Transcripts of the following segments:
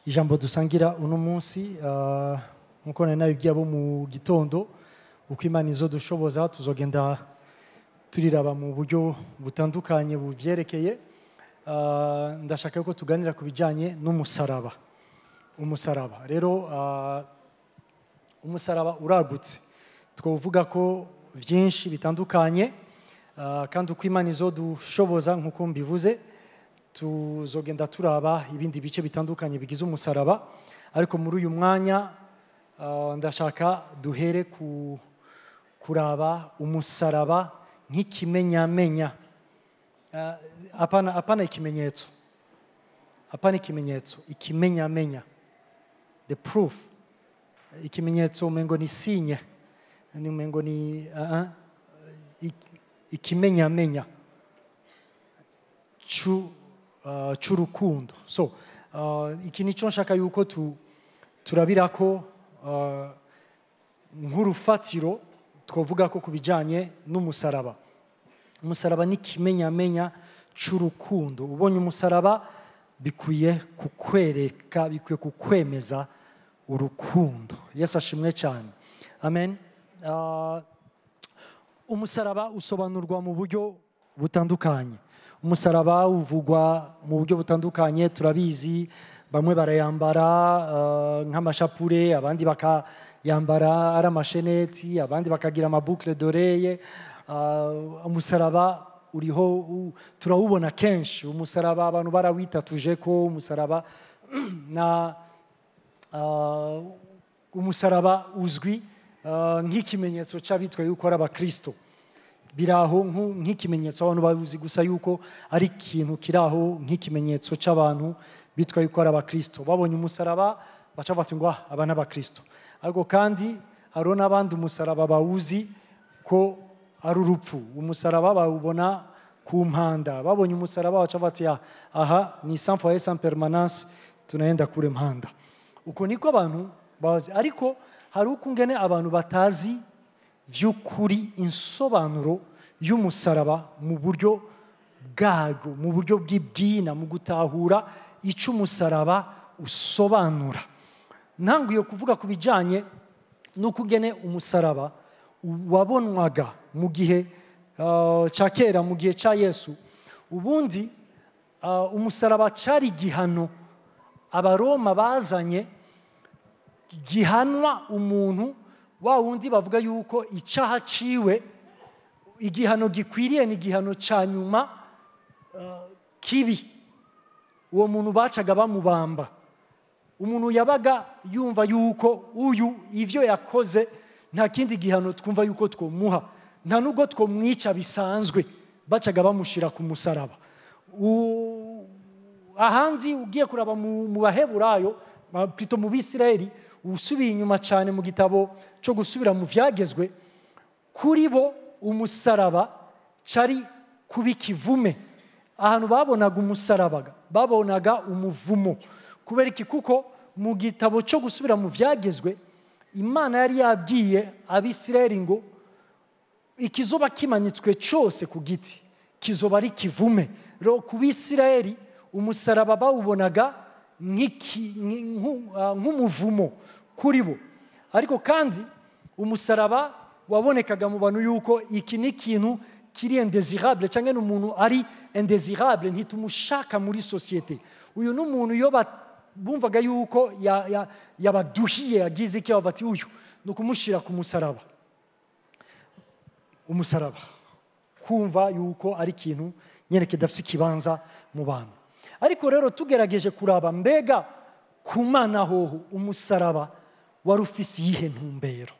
Ijambo dusangira uno munsi, nkuko nari nabibwiye abo mu gitondo, uko Imana izodushoboza tuzogenda turiraba mu buryo butandukanye buvyerekeye. Ndashaka ko tuganira ku bijanye n'umusaraba. Umusaraba rero, umusaraba uragutse, twovuga ko vyinshi bitandukanye, kandi uko Imana izodushoboza nkuko mbivuze tuzogenda turaba ibindi bice bitandukanye bigize umusaraba. Ariko muri uyu mwanya ndashaka duhere ku kuraba umusaraba nk'ikimenyamenya. Apana ikimenyetso, apana ikimenyetso, ikimenyamenya, the proof. Ikimenyetso umengo ni signe, ni umengo ni ikimenyamenya c'urukundo. So iki nico nshaka yuko turabirako nk'urufatiro twovuga ko kubijanye n'umusaraba. Umusaraba ni kimenyamenya c'urukundo. Ubonye umusaraba bikwiye kukwereka, bikwiye kukwemeza urukundo. Yesu ashimwe cyane. Amen. Umusaraba usobanurwa mu buryo butandukanye. Umusaraba uvugwa mu buryo butandukanye, turabizi, bamwe barayambara nk'amashapure, abandi bakayambara ari amasheneti, abandi bakagira amaboucle d'oreille. Umusaraba uriho, turawubona kenshi. Umusaraba abantu barawitatuje ko umusaraba na umusaraba uzwi nk'ikimenyetso c'abitwa yuko ari abakristo. Biraho nk'ikimenyetso, abantu babuzi gusa yuko ari ikintu kiraho nk'ikimenyetso c'abantu bitwa yuko ari abakristo. Babonye umusaraba baca bati ngo aba n'abakristo. Ariko kandi hariho n'abandi umusaraba bawuzi ko ari urupfu. Umusaraba bawubona ku mpanda. Babonye umusaraba baca bati aha ni sans foyer sans permanence, tunaenda kure mpanda. Uko niko abantu bazi. Ariko hari ukungene abantu batazi vy'ukuri insobanuro y'umusaraba mu buryo bwago, mu buryo bw'ibwina, mu gutahura ico umusaraba usobanura. Ntanguye kuvuga ku bijanye n'ukungene umusaraba wabonwaga mu gihe ca kera, mu gihe ca Yesu. Ubundi umusaraba cari igihano Abaroma bazanye gihanwa umuntu wa wundi bavuga yuko icaha ciwe, igihano gikwiriye ni igihano ca nyuma kibi. Uwo muntu bacaga bamubamba. Umuntu yabaga yumva yuko uyu ivyo yakoze nta kindi gihano twumva yuko twomuha, nta nubwo twomwica bisanzwe, bacaga bamushira ku musaraba. Ahandi ugiye kuraba mu Baheburayo, plutôt mu Bisirayeli, usubiye inyuma cyane mu gitabo cyo gusubira mu vyagezwe, kuri bo umusaraba cari kuba ikivume. Ahantu babonaga umusaraba babonaga umuvumo. Kubera iki? Kuko mu gitabo cyo gusubira mu vyagezwe Imana yari yabwiye Abisirayeli ngo ikizoba kimanitswe cyose ku giti kizoba ari kivume. Rero ku Bisirayeli umusaraba bawubonaga nk'umuvumo kuri bo. Ariko kandi umusaraba wabonekaga mu bantu yuko iki ni ikintu kiri indésirable, cyangwa n'umuntu ari indésirable, ntitumushaka muri société. Uyu n'umuntu iyo bumvaga yuko yabaduhiye, yagize iki, bati uyu ni ukumushira ku musaraba. Umusaraba kumva yuko ari ikintu nyene kidafise ikibanza mu bantu. Ariko rero tugerageje kuraba mbega ku Mana hoho umusaraba wari ufise iyihe ntumbero.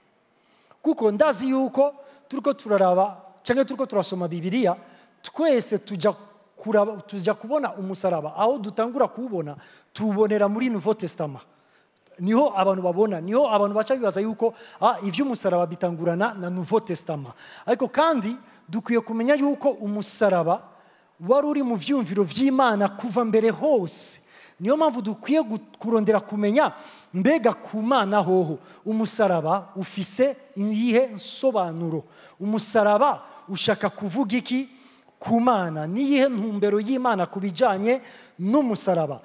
Kuko ndazi yuko turiko turaraba cyangwa turiko turasoma Bibiliya, twese tujya Tujya kubona umusaraba aho dutangura kuwubona, tuwubonera muri Nouveau Testament. Niho abantu babona, niho abantu baca bibaza yuko ivy'umusaraba bitangurana na Nouveau Testament. Ariko kandi dukwiye kumenya yuko umusaraba wari uri mu vyumviro vy'Imana kuva mbere hose. Niyo mpamvu dukwiye kurondera kumenya mbega ku Mana hoho umusaraba ufise iyihe nsobanuro, umusaraba ushaka kuvuga iki ku Mana, niyihe ntumbero y'Imana ku bijanye n'umusaraba.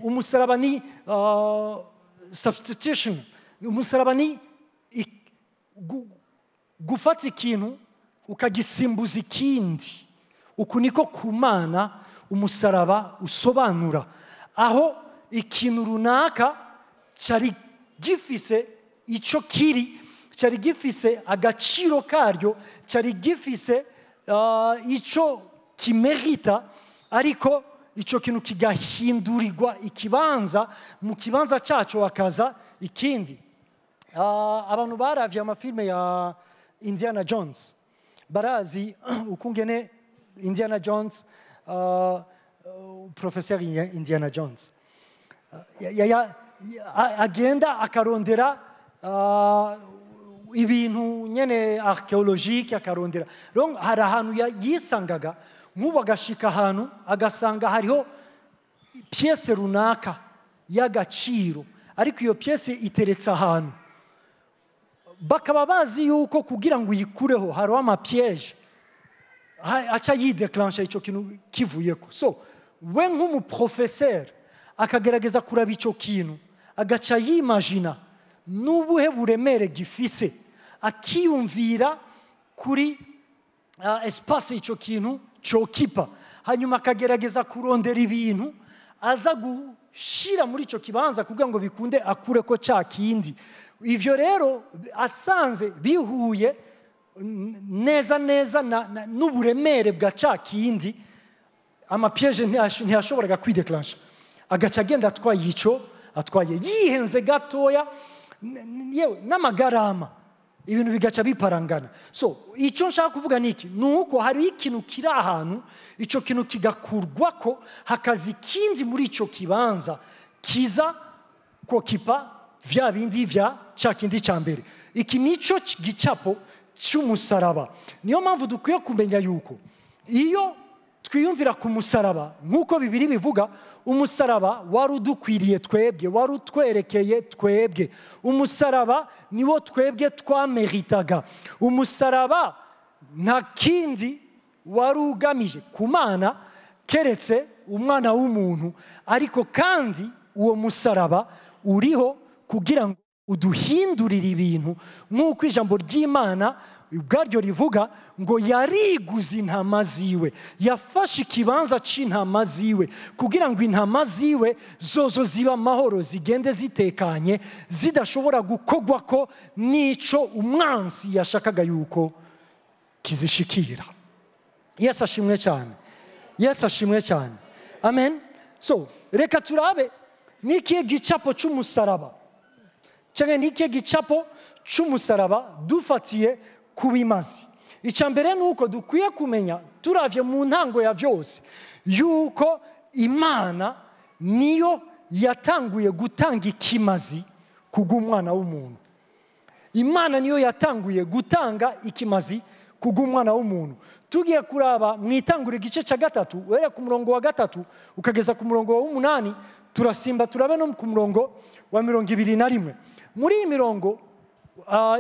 Umusaraba ni substitution. Umusaraba ni gufata ikintu ukagisimbuza ikindi. Uku niko ku Mana umusaraba usobanura, aho ikintu runaka cyari gifise ico kiri, cyari gifise agaciro karyo, cyari gifise ico kimerita, ariko ico kintu kigahindurirwa ikibanza, mu kibanza cyaco hakaza ikindi. Abantu baravye amafilme ya Indiana Jones barazi ukungene Indiana Jones, Professeur Indiana Jones agenda akarondera ibintu nyene archéologique, akarondera. Donc hari ahantu yisangaga, nk'ubu agashika ahantu agasanga hariho pièce runaka y'agaciro, ariko iyo pièce iteretse ahantu, bakaba bazi yuko kugira ngo uyikureho hariho amapiège aca yidéclenche ico kintu kivuyeko. So we nk'umuprofesseur akagerageza kuraba ico kintu, agaca yimagina n'ubuhe buremere gifise, akiyumvira kuri espace ico kintu cokipa, hanyuma akagerageza kurondera ibintu aza gushira muri ico kibanza kugira ngo bikunde akureko ca kindi. Ivyo rero asanze bihuye neza neza n'uburemere bwa ca kindi, amapiège ntiyashoboraga kwidéclencha, agaca agenda atwaye ico atwaye, yihenze gatoya yewe n'amagarama, ibintu bigaca biparangana. So icyo nshaka kuvuga ni iki? Ni uko hari ikintu kiri ahantu, icyo kintu kigakurwako, hakaza ikindi muri icyo kibanza kiza kokipa vya bindi vya cya kindi cya mbere. Iki nico gicapo cy'umusaraba. Niyo mpamvu dukwiye kumenya yuko iyo twiyumvira ku musaraba, nk'uko Bibiri bivuga, umusaraba wari udukwiriye twebwe, wari utwerekeye twebwe. Umusaraba niwo twebwe twameritaga. Umusaraba nta kindi wari ugamije ku Mana keretse umwana w'umuntu, ariko kandi uwo musaraba uriho kugira ngo uduhindurire ibintu, nk'uko ijambo ry'Imana ubwaryo rivuga ngo yariguze intama ziwe, yafashe ikibanza c'intama ziwe kugira ngo intama ziwe zozo ziba amahoro, zigende zitekanye, zidashobora gukogwako n'ico umwansi yashakaga yuko kizishikira. Yesu ashimwe cyane, Yesu ashimwe cyane, amen. So reka turabe n'ikihe gicapo c'umusaraba, canke n'ikihe gicapo c'umusaraba dufatiye kubimazi. Icya mbere ni uko dukwiye kumenya, turavye mu ntango ya vyose, yuko Imana niyo yatanguye gutanga ikimazi kubw'umwana w'umuntu. Imana niyo yatanguye gutanga ikimazi kubw'umwana w'umuntu. Tugiye kuraba mu itanguriro igice cya 3, uhereye ku murongo wa 3 ukageza ku murongo wa 8, turasimba turabe no ku murongo wa 21. Muri iyi mirongo,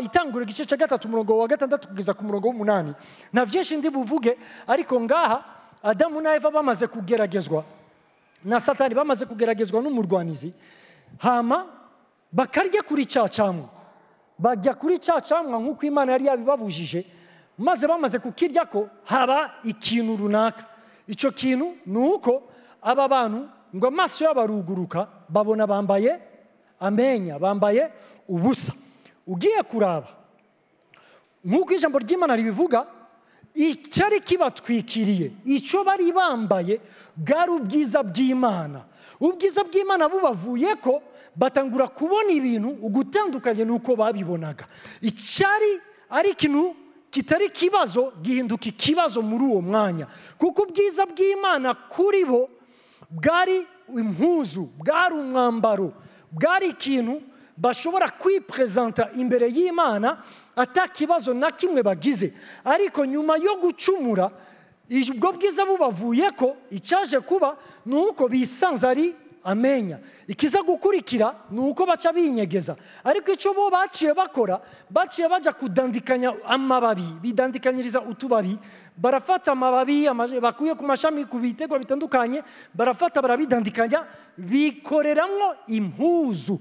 itanguriro igice cya 3 umurongo wa 6 kugeza ku murongo w'umunani, nta vyinshi ndi buvuge, ariko ngaha Adamu na Eva bamaze kugeragezwa na Satani, bamaze kugeragezwa n'umurwanizi, hama bakarya kuri ca camwa, bajya kuri ca camwa nk'uko Imana yari yabibabujije, maze bamaze kukirya ko haba ikintu runaka. Ico kintu ni uko aba bantu ngo amaso yabo aruguruka, babona bambaye amenya, bambaye ubusa. Ugiye kuraba nk'uko ijambo ry'Imana ribivuga, icyari kibatwikiriye, icyo bari bambaye bwari ubwiza bw'Imana. Ubwiza bw'Imana bubavuye ko batangura kubona ibintu ugutandukanye n'uko babibonaga. Icyari ari ikintu kitari kibazo gihinduka ikibazo muri uwo mwanya, kuko ubwiza bw'Imana kuri bo bwari impuzu, bwari umwambaro, bwari ikintu bashobora kwipresenta imbere y'Imana atakibazo na kimwe bagize. Ariko nyuma yo gucumura ubwo bwiza bubavuye ko, icyaje kuba ni uko bisanze ari amenya. Ikiza gukurikira ni uko baca binyegeza. Ariko icyo bo baciye bakora, baciye bajya kudandikanya amababi, bidandikanyiriza utubabi, barafata amababi bakuye ku mashami ku bitegwa bitandukanye, barafata barabidandikanya, bikoreramwo impuzu,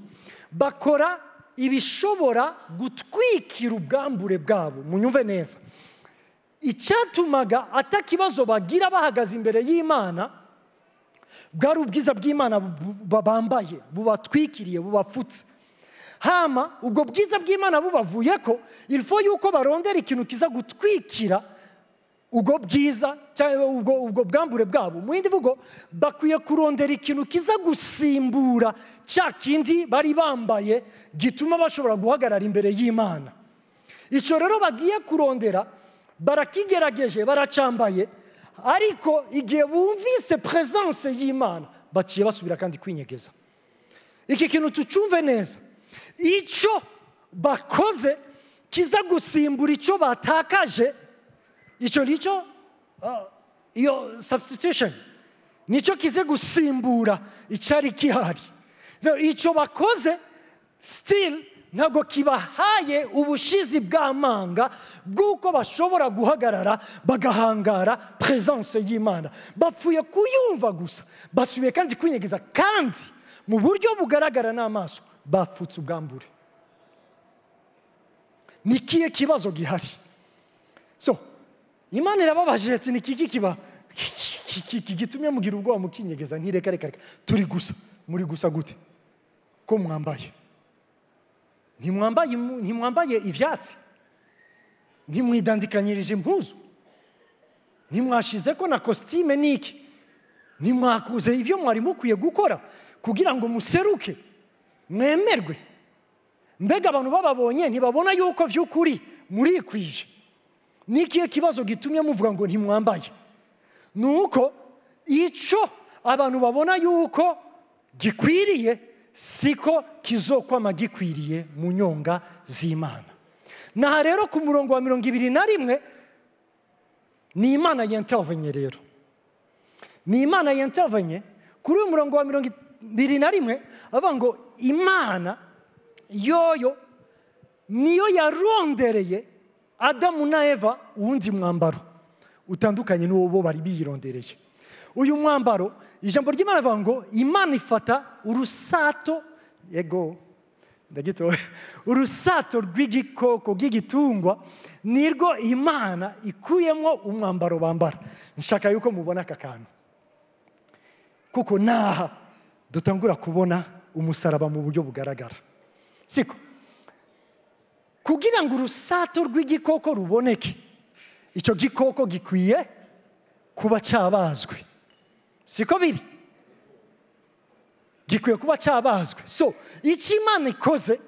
bakora ibishobora gutwikira ubwambure bwabo. Munyumve neza, icyatumaga atakibazo bagira bahagaze imbere y'Imana bwari ubwiza bw'Imana bambaye, bubatwikiriye, bubapfutse. Hama ubwo bwiza bw'Imana bubavuye ko, il faut yuko barondera ikintu kiza gutwikira ubwo bwiza cyangwa ubwo bwambure bwabo. Mu yindi vugo, bakwiye kurondera ikintu kiza gusimbura cya kindi bari bambaye gituma bashobora guhagarara imbere y'Imana. Icyo rero bagiye kurondera barakigerageje, baracambaye, ariko igihe bumvise presence y'Imana baciye basubira kandi kwinyegeza. Iki kintu tucumve neza, icyo bakoze kiza gusimbura icyo batakaje, icyo nicyo iyo substitution nicyo kize gusimbura icyari gihari. Icyo bakoze still ntabwo kibahaye ubushizi bw'amanga bw'uko bashobora guhagarara bagahangara presence y'Imana. Bapfuye kuyumva gusa, basubiye kandi kwinyegeza, kandi mu buryo bugaragara n'amaso bafutse ubwambure. Ni kihe kibazo gihari? So Imana irababajije ati ni kiki kiba gitumye mugira ubwoba mukinyegeza? Ntireka reka reka, turi gusa, muri gusa gute ko mwambaye? Ntimwambaye ivyatsi, ntimwidandikanyirije impuzu, ntimwashize ko na kositime niki, ntimwakuze ivyo mwari mukwiye gukora kugira ngo museruke mwemerwe. Mbega abantu bababonye ntibabona yuko vy'ukuri murikwije? Nikiye kibazo gitumye muvuga ngo ntimwambaye? Nuko ico abantu babona yuko gikwiriye siko kizokwama gikwiriye mu nyonga z'Imana. Naha rero ku murongo wa 21 ni Imana yintervenye. Rero ni Imana yintervenye kuri uyu murongo wa 21, avuga ngo Imana yoyo niyo yarondereye Adamu na Eva uwundi mwambaro utandukanye n'uwo bo bari birondereye. Uyu mwambaro, ijambo ry'Imana rivuga ngo Imana ifata urusato, yego ndagito, urusato rw'igikoko rw'igitungwa nirwo Imana ikuyemo umwambaro bambara. Nshaka yuko mubona aka kantu, kuko naha dutangura kubona umusaraba mu buryo bugaragara. Siko kugira ngo urusato rw'igikoko ruboneke, icyo gikoko gikwiye kuba cyabazwe. Siko biri, gikwiye kuba cyabazwe. So icyo Imana ikoze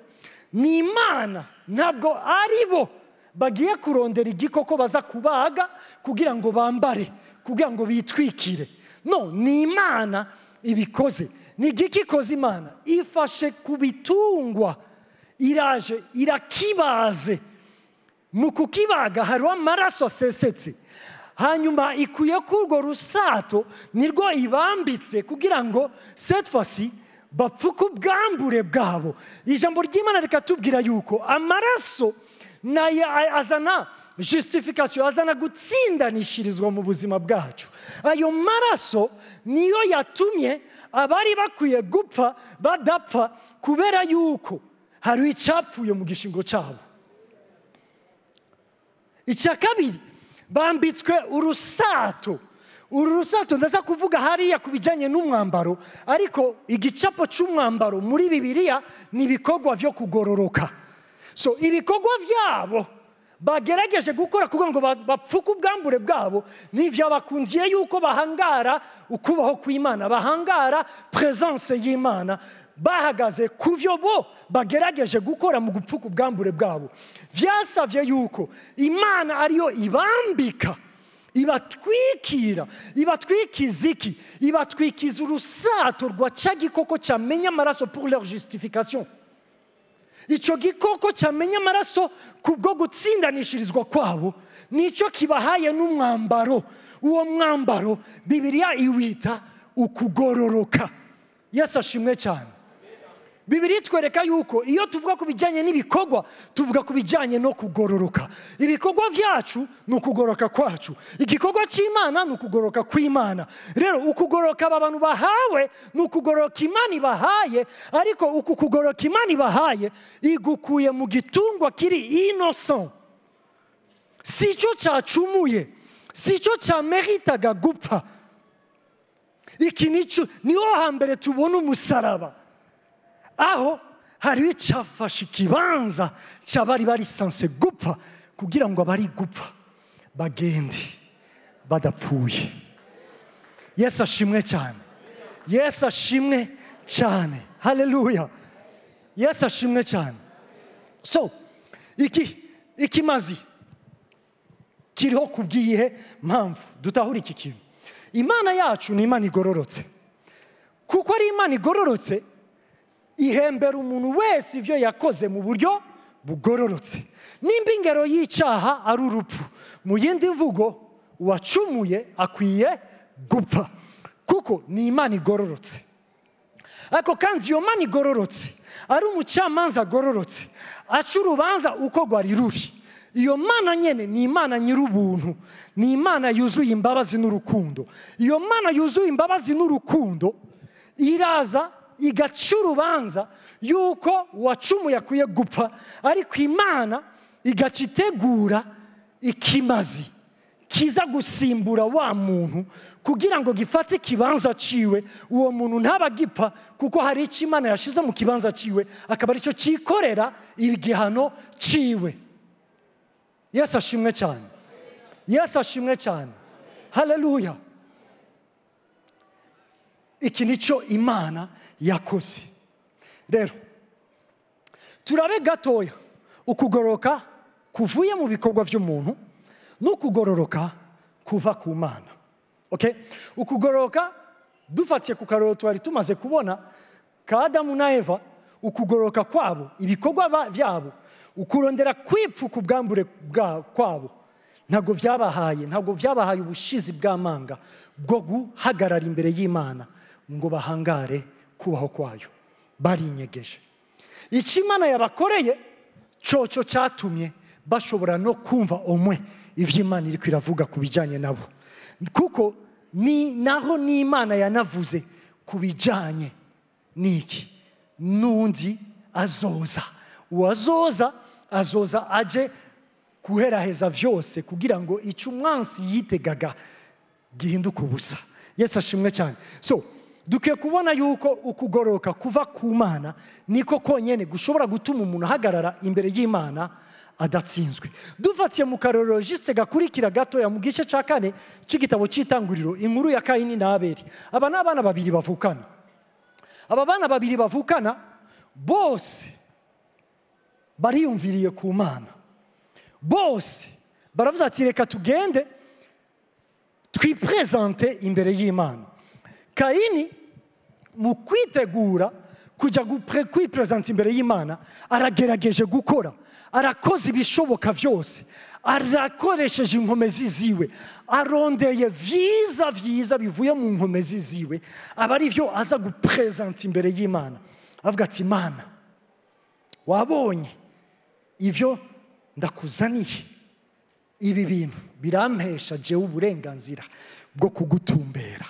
ni Imana, ntabwo ari bo bagiye kurondera igikoko baza kubaga kugira ngo bambare, kugira ngo bitwikire. No, ni Imana ibikoze. Ni igiki ikoze? Imana ifashe ku bitungwa, iraje irakibaze. Mu kukibaga hariho amaraso asesetse, hanyuma ikuye kurwo rusato nirwo ibambitse kugira ngo cette fois-ci bapfuke ubwambure bwabo. Ijambo ry'Imana rikatubwira yuko amaraso nayo azana justification, azana gutsindanishirizwa mu buzima bwacu. Ayo maraso niyo yatumye abari bakwiye gupfa badapfa, kubera yuko hari icyapfuye mu gishingo cyabo. Icya kabiri, bambitswe urusato. Uru rusato ndaza kuvuga hariya ku bijyanye n'umwambaro, ariko igicapo cy'umwambaro muri Bibiliya ni ibikorwa byo kugororoka. So ibikorwa byabo bagerageje gukora kugira ngo bapfuke ubwambure bwabo ntivyabakundiye yuko bahangara ukubaho kw'Imana, bahangara presence y'Imana. Bahagaze ku byo bo bagerageje gukora mu gupfuka ubwambure bwabo. Vyasavye yuko Imana ariyo ibambika, ibatwikira, ibatwikiza iki? Ibatwikiza urusato rwa cya gikoko cyamenya amaraso pour leur justification. Icyo gikoko cyamenya amaraso kubwo gutsindanishirizwa kwabo nicyo kibahaye n'umwambaro. Uwo mwambaro Bibiliya iwita ukugororoka. Yesu ashimwe cyane. Bibiliya itwereka yuko iyo tuvuga ku bijyanye n'ibikorwa, tuvuga ku bijyanye no kugororoka. Ibikorwa byacu ni ukugororoka kwacu, igikorwa cy'Imana ni ukugororoka kw'Imana. Rero ukugororoka aba bantu bahawe ni ukugororoka Imana ibahaye, ariko uku kugororoka Imana ibahaye igukuye mu gitungwa kiri innocent. Si cyo cyacumuye, si cyo cyameritaga gupfa. Iki nico niho hambere tubona umusaraba, aho hari icyafashe ikibanza cy'abari bari sanse gupfa kugira ngo abari gupfa bagende badapfuye. Yesu ashimwe cyane. Yesu ashimwe cyane. Haleluya. Yesu ashimwe cyane. So iki ikimazi kiriho kubwiye mpamvu dutahura iki kintu. Imana yacu ni Imana igororotse. Kuko ari Imana igororotse, ihembera umuntu wese ivyo yakoze mu buryo bugororotse. Nimba ingero y'icyaha ari urupfu, mu yindi mvugo uwacumuye akwiye gupfa, kuko ni Imana igororotse. Ariko kandi iyo Mana igororotse ari umucamanza agororotse, aca urubanza uko rwari ruri. Iyo Mana nyene ni Imana nyir'ubuntu, ni Imana yuzuye imbabazi n'urukundo. Iyo Mana yuzuye imbabazi n'urukundo iraza igaca urubanza yuko uwacumuye akwiye gupfa, ariko Imana igaca itegura ikimazi kiza gusimbura wa muntu kugira ngo gifate ikibanza ciwe. Uwo muntu ntabagipfa kuko hari icyo Imana yashize mu kibanza ciwe, akaba aricyo cikorera igihano ciwe. Yesu ashimwe cyane. Yesu ashimwe cyane. Haleluya. Iki nico Imana yakoze. Rero turabe gatoya ukugororoka kuvuye mu bikorwa by'umuntu n'ukugororoka kuva ku Mana. Okay? Ukugororoka dufatiye ku karoro twari tumaze kubona ka Adamu na Eva, ukugororoka kwabo, ibikorwa byabo, ukurondera kwipfuka ubwambure kwabo, ntabwo byabahaye ubushizi bw'amanga bwo guhagarara imbere y'Imana ngo bahangare kubaho kwayo. Barinyegeje. Icyo Imana yabakoreye coco cyatumye bashobora no kumva omwe ivyo Imana iri kwiravuga ku bijyanye nabo, kuko ni naho n'Imana yanavuze ku bijyanye n'iki n'undi azoza. Uwazoza azoza aje kuheraheza vyose kugira ngo icyo umwansi yitegaga gihinduke ubusa. Yesu ashimwe cyane. So dukwiye kubona yuko ukugororoka kuva ku Mana niko konyene gushobora gutuma umuntu ahagarara imbere y'Imana adatsinzwe. Dufatiye mu karorero jise gakurikira gatoya mu gice cya 4 cy'igitabo cy'Itanguriro, inkuru ya Kayini na Abeli. Aba ni abana babiri bavukana. Aba bana babiri bavukana bose bariyumviriye ku Mana. Bose baravuze ati reka tugende twipresente imbere y'Imana. Kayini mu kwitegura kujya kwipresenta imbere y'Imana aragerageje gukora, arakoze ibishoboka byose, arakoresheje inkomezi ziwe, arondeye vyiza vyiza bivuye mu nkomezi ziwe, aba ari byo aza gupresenta imbere y'Imana. Avuga ati Imana, wabonye ivyo ndakuzaniye, ibi bintu birampesha jewe uburenganzira bwo kugutumbera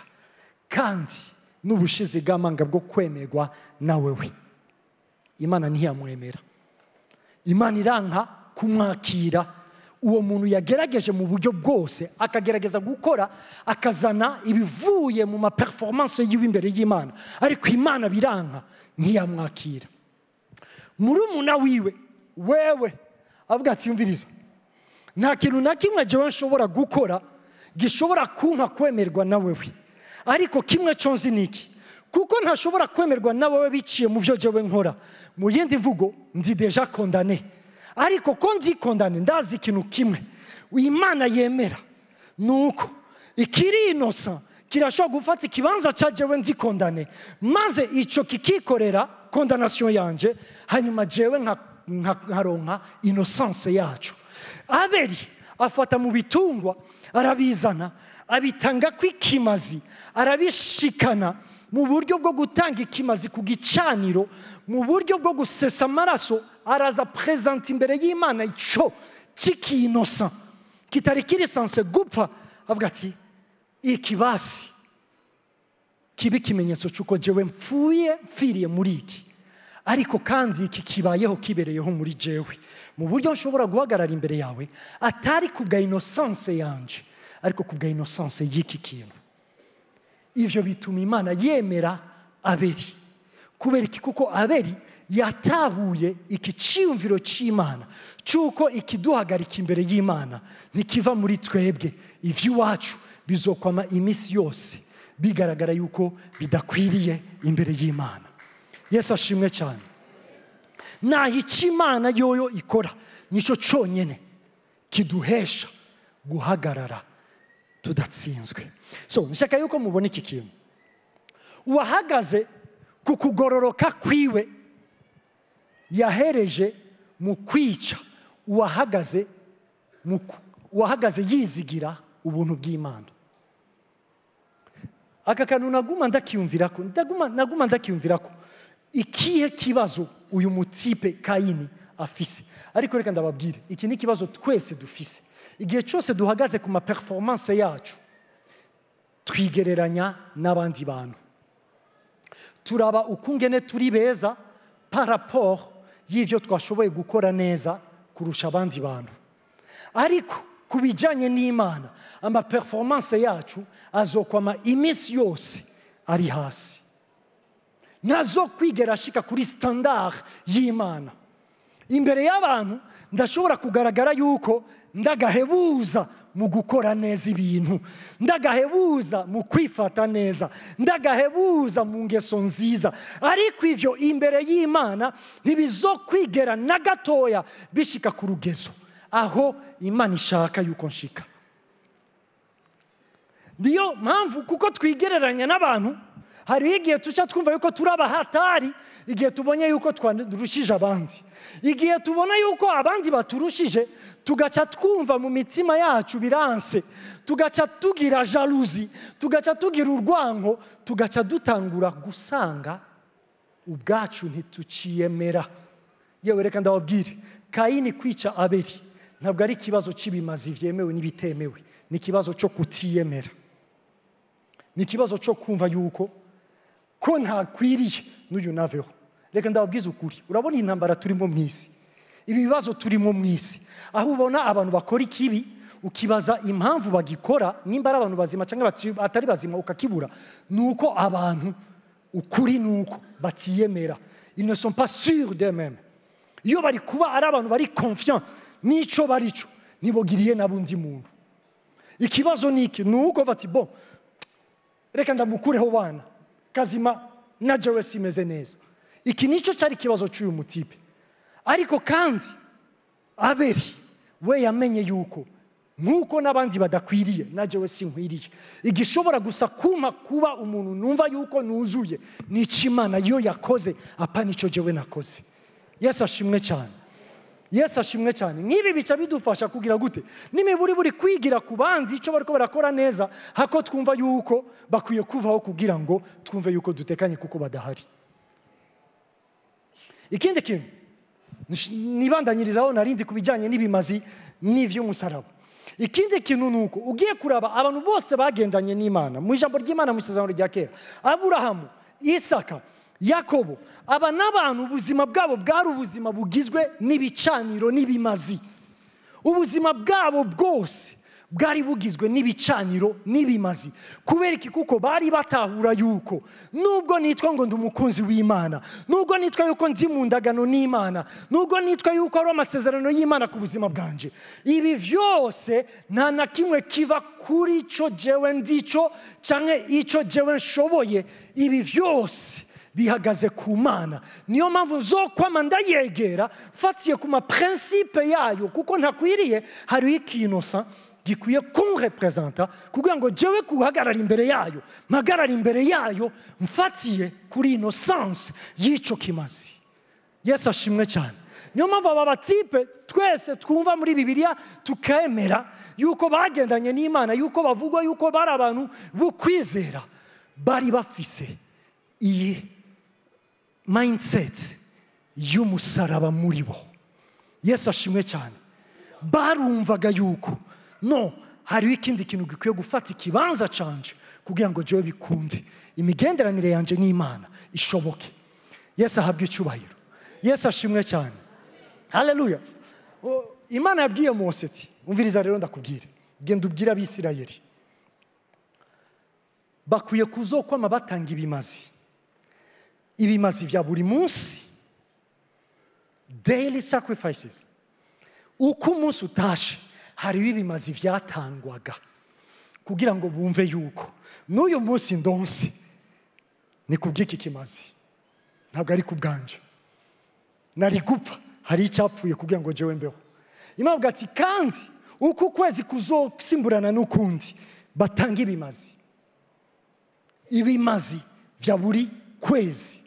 kandi n'ubushizi bw'amanga bwo kwemerwa na wewe. Imana ntiyamwemera. Imana iranka kumwakira. Uwo muntu yagerageje mu buryo bwose, akagerageza gukora, akazana ibivuye mu ma performance yiwe imbere y'Imana, ariko Imana biranka ntiyamwakira. Murumuna wiwe wewe avuga ati yumviriza, nta kintu na kimwe jewe nshobora gukora gishobora kumpa kwemerwa na wewe, ariko kimwe conzi niki, Kuko ntashobora kwemerwa nawe biciye mu byo jewe nkora. Mu yindi mvugo ndi déjà condamné. Ariko ko ndi condamné, ndazi ikintu kimwe Imana yemera, nuko ikiri innocent kirashobora gufata ikibanza cya jewe ndi condamné, maze icyo kikikorera condamnation yanje, hanyuma jewe nkaronka innocence yacu. Abeli afata mu bitungwa, arabizana, abitanga kw'ikimazi, arabishikana mu buryo bwo gutanga ikimazi ku gicaniro, mu buryo bwo gusesa amaraso, araza présenta imbere y'Imana icyo cy'iki innocent kitari kiri censé gupfa, avuga ati: "Ikibasi kiba ikimenyetso cy'uko jewe mpfuye, mfiriye muri iki, ariko kandi iki kibayeho, kibereyeho muri jewe, mu buryo nshobora guhagarara imbere yawe, atari ku bwa innocence yanje, ariko ku bwa innocence y'iki kintu." Ivyo bituma Imana yemera Abeli. Kubera iki? Kuko Abeli yatahuye iki cyiyumviro cy'Imana cy'uko ikiduhagarika imbere y'Imana ntikiva muri twebwe. Iby'iwacu bizokwama iminsi yose bigaragara yuko bidakwiriye imbere y'Imana. Yesu ashimwe cyane. Naho icyo Imana yoyo ikora nicyo cyonyine kiduhesha guhagarara tudatsinzwe. So nshaka yuko mubona iki kintu: uwahagaze ku kugororoka kwiwe yahereje mu kwica uwahagaze yizigira ubuntu bw'Imana. Aka kantu naguma ndakiyumvira ko naguma ndakiyumvira ko ikihe kibazo uyu mu type Kayini afise. Ariko reka ndababwire, iki ni ikibazo twese dufise. Igihe cyose duhagaze ku ma performance yacu, twigereranya n'abandi bantu, turaba ukungene turi beza par rapport y'ivyo twashoboye gukora neza kurusha abandi bantu. Ariko ku bijyanye n'Imana, ama performance yacu azokwama iminsi yose ari hasi, ntazo kwigera ashika kuri standard y'Imana. Imbere y'abantu ndashobora kugaragara yuko ndagahebuza mu gukora neza ibintu, ndagahebuza mu kwifata neza, ndagahebuza mu ngeso nziza, ariko ivyo imbere y'Imana ntibizokwigera na gatoya bishika ku rugezo aho Imana ishaka yuko nshika. Niyo mpamvu, kuko twigereranya n'abantu, hariho igihe tuca twumva yuko turi abahatari igihe tubonye yuko twarushije abandi. Igihe tubona yuko abandi baturushije, tugaca twumva mu mitima yacu biranse, tugaca tugira jalousie, tugaca tugira urwango, tugaca dutangura gusanga ubwacu ntituciyemera. Yewe, reka ndababwire, Kayini kwica Abeli ntabwo ari ikibazo cy'ibimazi byemewe n'ibitemewe, ni ikibazo cyo kutiyemera, ni ikibazo cyo kumva yuko ko ntakwiriye n'uyu naveho. Reka ndababwize ukuri, urabona intambara turimo mu isi, ibi bibazo turimo mu isi, aho ubona abantu bakora ikibi ukibaza impamvu bagikora, nimba ari abantu bazima cyangwa atari bazima ukakibura, ni uko abantu, ukuri ni uko batiyemera. Ils ne sont pas sûrs d'eux-mêmes. Iyo bari kuba ari abantu bari confiant n'ico barico, ntibogiriye n'abundi muntu. Ikibazo ni iki? Ni uko bati: "Bon, reka ndamukureho bana kazima, na jewe simeze neza." Iki nicyo cyari ikibazo cy'uyu mu type. Ariko kandi Abeli we yamenye yuko nk'uko n'abandi badakwiriye, na jewe sinkwiriye. Igishobora gusa kumpa kuba umuntu numva yuko nuzuye ni icyo Imana yo yakoze, apa nicyo jewe nakoze. Yesu ashimwe cyane. Yesu ashimwe cyane. Nk'ibi bica bidufasha kugira gute? N'imiburi buri kwigira ku bandi icyo bariko barakora neza, hako twumva yuko bakwiye kuvaho kugira ngo twumve yuko dutekanye kuko badahari. Ikindi kintu nibandanyirizaho narindi ku bijyanye n'ibimazi n'ivy'umusaraba, ikindi kintu ni uko ugiye kuraba abantu bose bagendanye n'Imana mu ijambo ry'Imana mu isezerano rya kera, Aburahamu, Isaka, Yakobo, aba n'abantu ubuzima bwabo bwari ubuzima bugizwe n'ibicaniro n'ibimazi. Ubuzima bwabo bwose bwari bugizwe n'ibicaniro n'ibimazi. Kubera iki? Kuko bari batahura yuko nubwo nitwa ngo ndi umukunzi w'Imana, nubwo nitwa yuko ndi mu ndagano n'Imana, nubwo nitwa yuko ari amasezerano y'Imana ku buzima bwanje, ibi vyose nta na kimwe kiva kuri ico jewe ndico canke ico jewe nshoboye. Ibi vyose bihagaze ku Mana. Niyo mpamvu nzokwama ndayegera mfatiye ku ma principe yayo, kuko ntakwiriye hariho ikintu gikwiye kunrepresenta kugira ngo jewe kuhagarara imbere yayo, mpagarara imbere yayo mfatiye kuri innocence y'ico kimazi. Yesu ashimwe cyane. Niyo mpamvu aba batipe twese twumva muri Bibiliya tukemera yuko bagendanye n'Imana, yuko bavugwa yuko bari abantu b'ukwizera, bari bafise iyi mindset y'umusaraba muri bo. Yesu ashimwe cyane. Barumvaga yuko no hariho ikindi kintu gikwiye gufata ikibanza canje kugira ngo jewe bikunde, imigenderanire yanje n'Imana ishoboke. Yesu ahabwe icyubahiro. Yesu ashimwe cyane. Haleluya. Imana yabwiye Mose ati umviriza rero ndakubwire, genda ubwire Abisirayeli bakwiye kuzokwama batanga ibimazi, ibimazi vya buri munsi, daily sacrifices. Uko umunsi utashe hariho ibimazi vyatangwaga kugira ngo bumve yuko n'uyu munsi ndonse ni kubw'iki kimazi, ntabwo ari kubwanje, nari gupfa hari icyapfuye kugira ngo jewe mbeho. Imana ivuga ati kandi uko ukwezi kuzosimburana n'ukundi batanga ibimazi, ibimazi vya buri kwezi.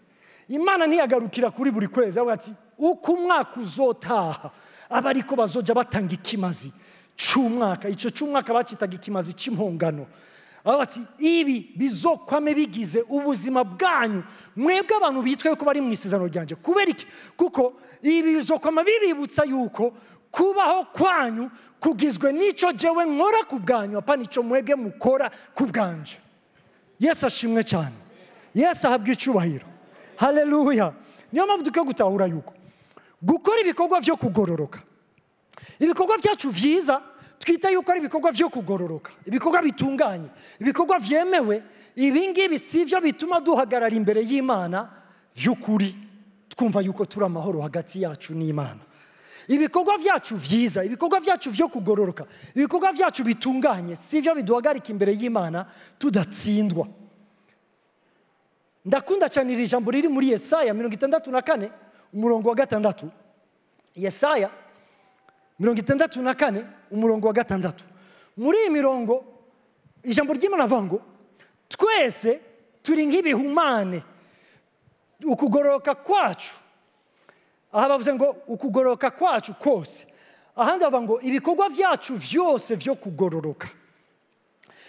Imana ntiyagarukira kuri buri kwezi, avuga ati uko umwaka uzotaha aba ariko bazoja batanga ikimazi c'umwaka. Ico c'umwaka bacitaga ikimazi c'impongano. Avuga ati ibi bizokwame bigize ubuzima bwanyu mwebwe abantu bitwa yuko bari mu isezerano ryanje. Kubera iki? Kuko ibi bizokwama bibibutsa yuko kubaho kwanyu kugizwe n'ico jewe nkora ku bwanyu, apana ico mwebwe mukora ku bwanje. Yesu ashimwe cyane. Yesu ahabwe icyubahiro. Haleluya. Niyo mpamvu dukwiye gutahura yuko gukora ibikorwa vyo kugororoka, ibikorwa vyacu vyiza twita yuko ari ibikorwa vyo kugororoka, ibikorwa bitunganye, ibikorwa vyemewe, ibi ngibi sivyo bituma duhagarara imbere y'Imana vy'ukuri twumva yuko turi amahoro hagati yacu n'Imana. Ibikorwa vyacu vyiza, ibikorwa vyacu vyo kugororoka, ibikorwa vyacu bitunganye sivyo biduhagarika imbere y'Imana tudatsindwa. Ndakunda cyane iri jambo riri muri Yesaya 64 umurongo wa 6. Yesaya 64 umurongo wa 6. Muri iyi mirongo ijambo ry'Imana avuga ngo twese turi nk'ibihumane, ukugororoka kwacu. Aha bavuze ngo ukugororoka kwacu kose, ahandi bavuga ngo ibikorwa vyacu vyose vyo kugororoka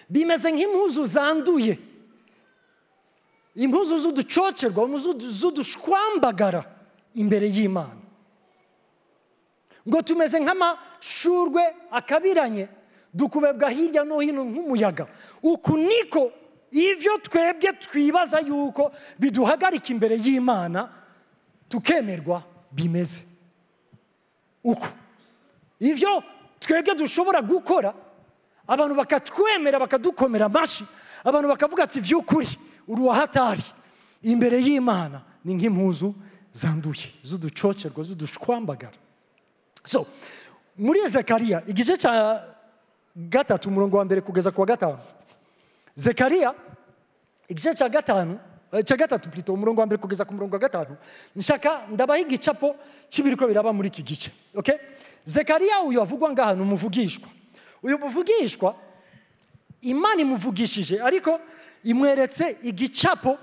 bimeze nk'impuzu zanduye, impuzu z'uducocerwa, impuzu z'udushwambagara imbere y'Imana. Ngo tumeze nk'amashurwe akabiranye dukubebwa hirya no hino nk'umuyaga. Uku niko ivyo twebwe twibaza yuko biduhagarika imbere y'Imana tukemerwa bimeze. Uku ivyo twebwe dushobora gukora abantu bakatwemera bakadukomera amashi, abantu bakavuga ati vy'ukuri uruwahatari imbere y'Imana ni nk'impuzu zanduye z'uducocerwa z'udushwambagara. So muri Zekariya igice cya 3 umurongo wa 1 kugeza ku wa 5. Zekariya igice cya 5 cya 3 plutôt umurongo wa 1 kugeza ku murongo wa 5. Nshaka ndabaha igicapo cy'ibiriko biraba muri iki gice. Okay? Zekariya uyu avugwa ngaha ni umuvugishwa. Uyu muvugishwa Imana imuvugishije ariko imweretse igicapo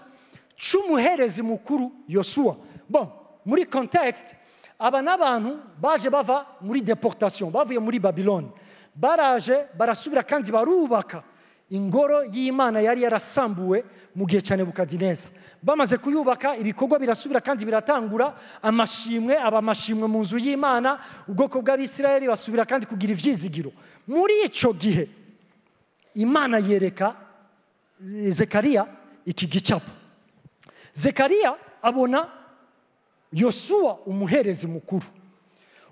c'umuherezi mukuru Yosuwa. Bon, muri context aba n'abantu baje bava muri deportation, bavuye muri Babylone, baraje barasubira kandi barubaka ingoro y'Imana yari yarasambuwe mu gihe cya Nebukadineza. Bamaze kuyubaka ibikorwa birasubira kandi biratangura, amashimwe aba amashimwe mu nzu y'Imana, ubwoko bw'Abisirayeli basubira kandi kugira ivyizigiro. Muri ico gihe Imana yereka Zekariya iki gicapo. Zekariya abona Yosuwa umuherezi mukuru.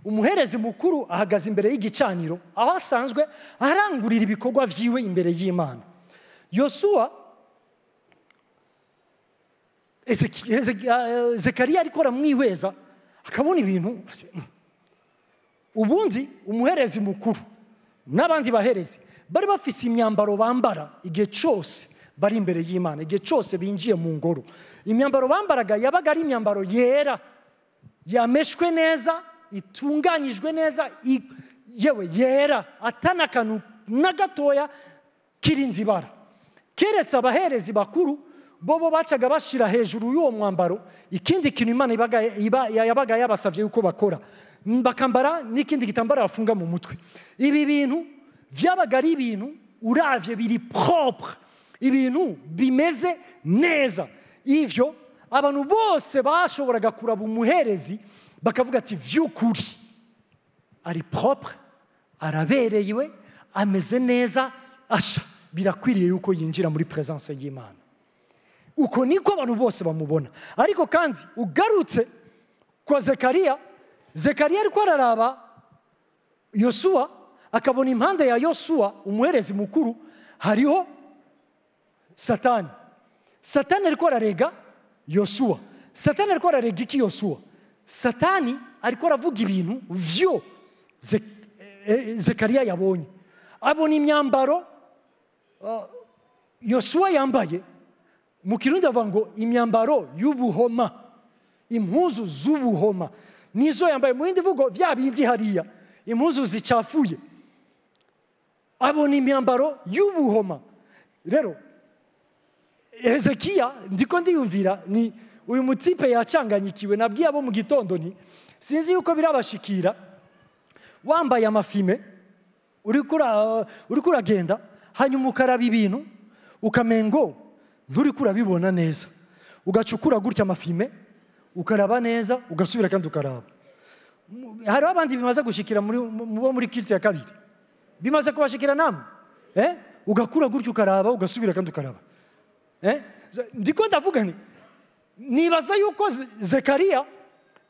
Umuherezi mukuru ahagaze imbere y'igicaniro aho asanzwe arangurira ibikorwa vyiwe imbere y'Imana. Yosuwa, Zekariya ariko aramwihweza akabona ibintu. Ubundi umuherezi mukuru n'abandi baherezi bari bafise imyambaro bambara igihe cyose bari imbere y'Imana, igihe cyose binjiye mu ngoro. Imyambaro bambaraga yabaga ari imyambaro yera, yameshwe neza, itunganyijwe neza, yewe yera atanakanu na gatoya kirindi bara. Keretse abaherezi bakuru bobo bacaga bashira hejuru y'uwo mwambaro ikindi kintu Imana yabaga yabasavye yuko bakora, bakambara n'ikindi gitambara bafunga mu mutwe. Ibi bintu vyabaga ari ibintu uravye biri propre, ibintu bimeze neza. Ivyo abantu bose bashoboraga kuraba umuherezi bakavuga ati vy'ukuri ari propre, araberewe, ameze neza, asha birakwiriye yuko yinjira muri presence y'Imana. Uko niko abantu bose bamubona. Ariko kandi ugarutse kwa Zekariya, Zekariya ariko araraba Yosuwa, akabona impande ya Yosuwa umuherezi mukuru hariho Satani. Satani ariko ararega Yosuwa. Satani ariko ararega iki Yosuwa? Satani ariko aravuga ibintu vyo Zekariya yabonye. Abona imyambaro Yosuwa yambaye, mu Kirundi bavuga ngo imyambaro y'ubuhoma, impuzu z'ubuhoma nizo yambaye. Mu yindi mvugo vya bindi hariya impuzu zicafuye. Abona imyambaro y'ubuhoma. Rero Hezekiya ndiko ndiyumvira ni uyu mutipe yacanganyikiwe. Nabwiye abo mu gitondo nti sinzi yuko birabashikira, wambaye amafime uriko uragenda, hanyuma ukaraba ibintu ukamengo nturiko urabibona neza, ugacukura gutya amafime ukaraba neza, ugasubira kandi ukaraba. Hari abandi bimaze gushikira muri bo muri culte ya kabiri, bimaze kubashikira namwe, ugakura gutya ukaraba, ugasubira kandi ukaraba. Ndiko ndavuga nti nibaza yuko Zekariya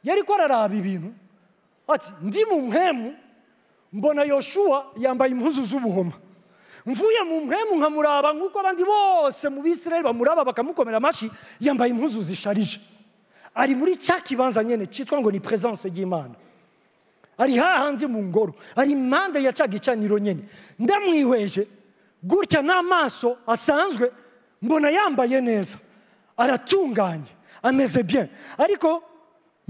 yariko araraba ibintu ati ndi mu mpemu mbona Yoshua yambaye impuzu z'ubuhoma, mvuye mu mpemu nkamuraba nkuko abandi bose mu Bisirayeli bamuraba bakamukomera amashi, yambaye impuzu zisharije, ari muri cya kibanza nyene cyitwa ngo ni presence y'Imana, ari hahandi mu ngoro, ari impande ya cya gicaniro nyene. Ndamwihweje gutya n'amaso asanzwe mbona yambaye neza, aratunganye, ameze bien. Ariko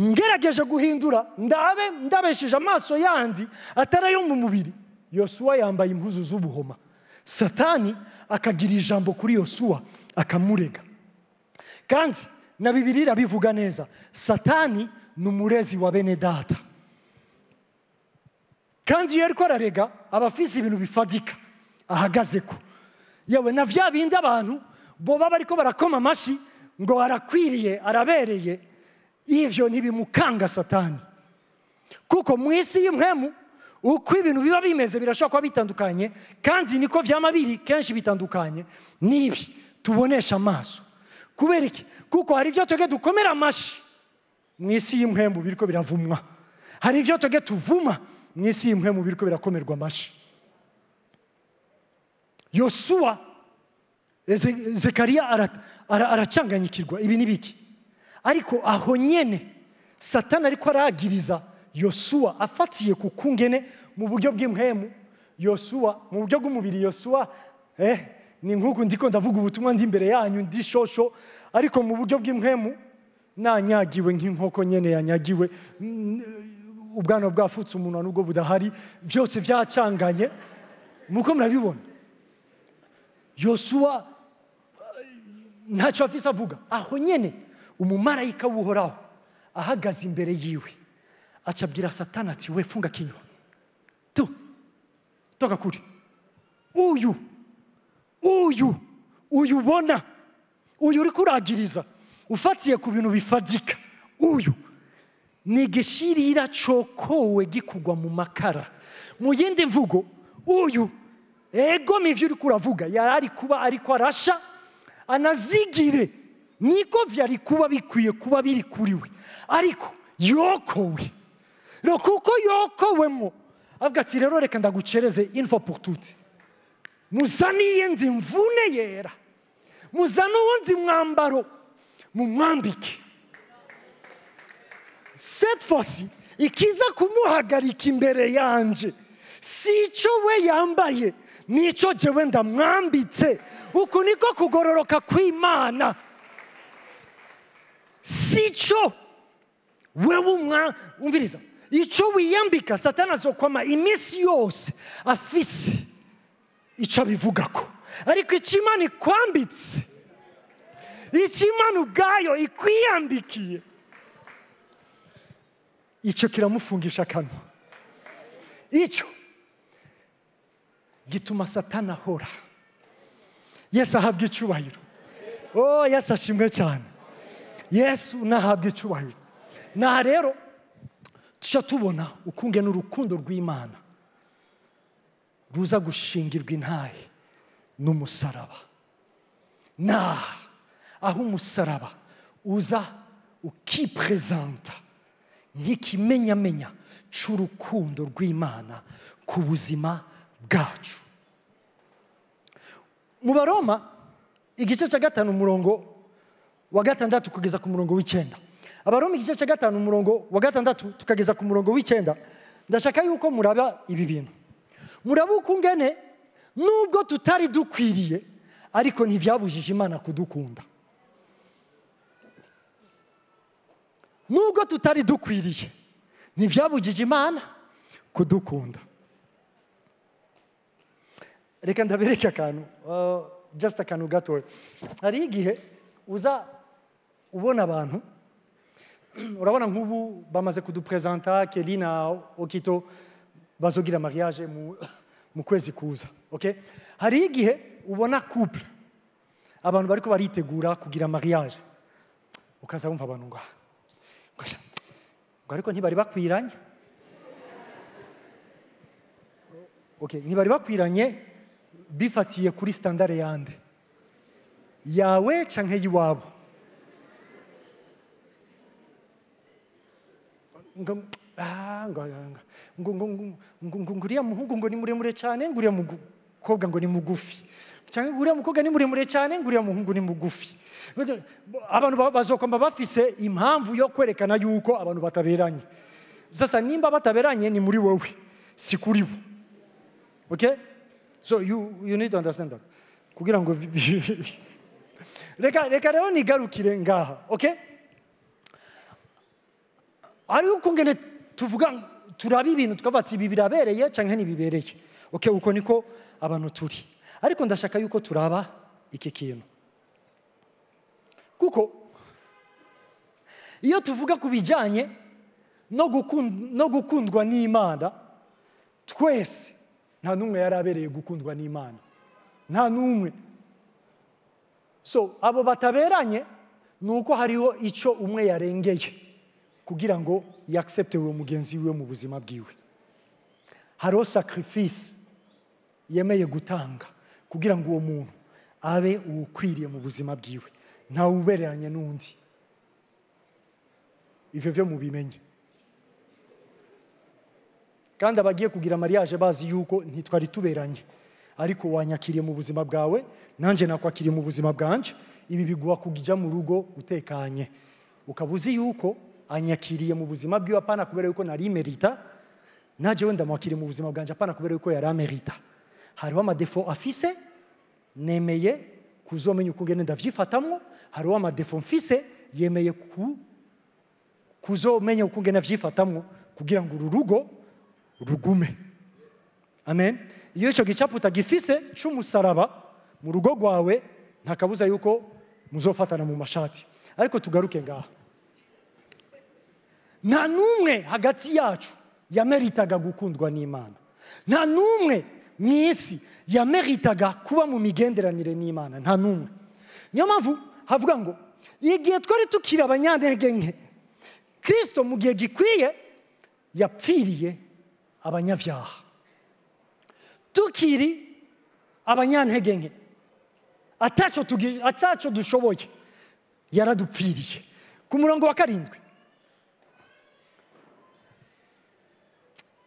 ngerageje guhindura ndabe ndabeshije amaso yandi atari ayo mu mubiri, Yosuwa yambaye impuzu z'ubuhoma. Satani akagira ijambo kuri Yosuwa akamurega. Kandi na Bibiliya irabivuga neza, Satani ni umurezi wa bene data. Kandi iyo ariko ararega aba afise ibintu bifadika ahagazeko. Yewe na vya bindi abantu boba bariko barakoma amashi ngo arakwiriye, arabereye, ivyo ntibimukanga Satani. Kuko mu isi y'impwemu uko ibintu biba bimeze birashobora kuba bitandukanye, kandi niko vyama biri kenshi bitandukanye n'ibi tubonesha amaso. Kubera iki? Kuko hari ivyo twebwe dukomera amashi mu isi y'impwemu biriko biravumwa, hari ivyo twebwe tuvuma mu isi y'impwemu biriko birakomerwa amashi. Yosuwa, Zekariya aracanganyikirwa, ibi ni biki? Ariko aho nyene Satani ariko aragiriza Yosuwa afatiye ku kungene mu buryo bw'impwemu Yosuwa, mu buryo bw'umubiri Yosuwa ni nkuko ndiko ndavuga ubutumwa ndi imbere yanyu ndi shosho, ariko mu buryo bw'impwemu nanyagiwe nk'inkoko nyene yanyagiwe, ubwanwa bwafutse umunwa nubwo budahari, vyose vyacanganye muko murabibona. Yosuwa ntacyo afise avuga. Aho nyene umumarayika w'Uhoraho ahagaze imbere yiwe acabwira Satani ati we funga kinywa tu, toka kuri uyu uyu uyu ubona uyu uriko uragiriza ufatiye ku bintu bifadika, uyu ni igishirira cokowe gikugwa mu makara. Mu yindi mvugo, uyu ego mivyo uriko uravuga yari kuba ariko arasha anazigire, niko vyari kuba bikwiye kuba biri kuriwe, ariko yokowe. Rero kuko yokowemo avuga ati rero reka ndagucereze une fois pour toutes, muzane iyindi mvune yera, muzane uwundi mwambaro mumwambike. Cette fois-ci ikiza kumuhagarika imbere yanje si icyo we yambaye, nicyo jewe ndamwambitse. Uku niko kugororoka kw'Imana. Si icyo wewe umviriza, icyo wiyambika Satani azokwama iminsi yose afise icyo abivugako, ariko icyo Imana ikwambitse, icyo Imana ubwayo ikwiyambikiye, icyo kiramufungisha akanwa, icyo gituma Satani ahora. Yesu ahabwa icyubahiro. Oh, Yesu ashimwe cyane. Yesu nahabwa icyubahiro. Naha rero tuca tubona ukungene urukundo rw'Imana ruza gushingirwa intahe n'umusaraba. Naha aho umusaraba uza ukipresenta nk'ikimenyamenya c'urukundo rw'Imana ku buzima bwacu. Mu Baroma igice cya 5 umurongo wa 6 kugeza ku murongo w'9. Abaroma igice cya 5 umurongo wa 6 tukageza ku murongo w'9. Ndashaka yuko muraba ibi bintu. Muraba ukungene nubwo tutari dukwiriye ariko ntivyabujije Imana kudukunda. Nubwo tutari dukwiriye ntivyabujije Imana kudukunda. Reka ndabereke akantu, just akantu gato. Hari igihe uza ubona abantu, urabona nk'ubu bamaze kudupresenta Kelly na Okito bazogira mariage mu kwezi kuza, okay? Hari igihe ubona couple abantu bariko baritegura kugira mariage, ukaza wumva abantu ngo ariko ntibari bakwiranye. Okay, ntibari bakwiranye bifatiye kuri standard yande yawe canke yiwabo. Ngo nguriya muhungu ngo ni muremure cyane, nguriya mukobwa ngo ni mugufi, cyangwa nguriya mukobwa ni muremure cyane, nguriya muhungu ni mugufi. Abantu bazokomba bafise impamvu yo kwerekana yuko abantu bataberanye. Sasa nimba bataberanye ni muri wowe, si kuri bo. Okay? So you need to understand that. Kugira ngo reka rero nigarukire ngaha, okay? Ari ukungene tuvuga turabi ibintu tukavuga ati ibi birabereye canke ntibibereye. Okay, uko niko abantu turi. Ariko ndashaka yuko turaba iki kintu. Kuko iyo tuvuga kubijanye no gukundwa n'Imana, twese nta numwe yarabereye gukundwa n'Imana. Nta numwe. So abo bataberanye nuko hariho ico umwe yarengeye kugira ngo yaccepte uwo mugenzi wiwe mu buzima bwiwe. Hariho sacrifice yemeye gutanga kugira ngo uwo muntu abe ukwiriye mu buzima bwiwe, nta ubereranye n'undi. Ivyo vyo mubimenye. Kandi abagiye kugira mariage bazi yuko ntitwari tuberanye, ariko wanyakiriye mu buzima bwawe, nanje nakwakiriye mu buzima bwanje. Ibi biguha kugija mu rugo utekanye, ukabuzi yuko anyakiriye mu buzima bwiwe apana kubera yuko nari merita, naje wenda mwakiriye mu buzima bwanje apana kubera yuko yari amerita. Hariho amadefo afise nemeye kuzomenya ukungene ndavyifatamwo, hariho amadefo mfise yemeye kuzomenya ukungene avyifatamwo kugira ngo uru rugo rugume. Amen. Iyo ico gicapo utagifise c'umusaraba mu rugo rwawe, ntakabuza yuko muzofatana mu mashati. Ariko tugaruke ngaha. Nta numwe hagati yacu yameritaga gukundwa n'Imana. Nta numwe mw'isi yameritaga kuba mu migenderanire n'Imana. Nta numwe. Niyo mpamvu havuga ngo igihe twari tukiri abanyantege nke, Kristo mu gihe gikwiye yapfiriye abanyabyaha. Tukiri abanyantege nke, ataco dushoboye, yaradupfiriye. Ku murongo wa 7.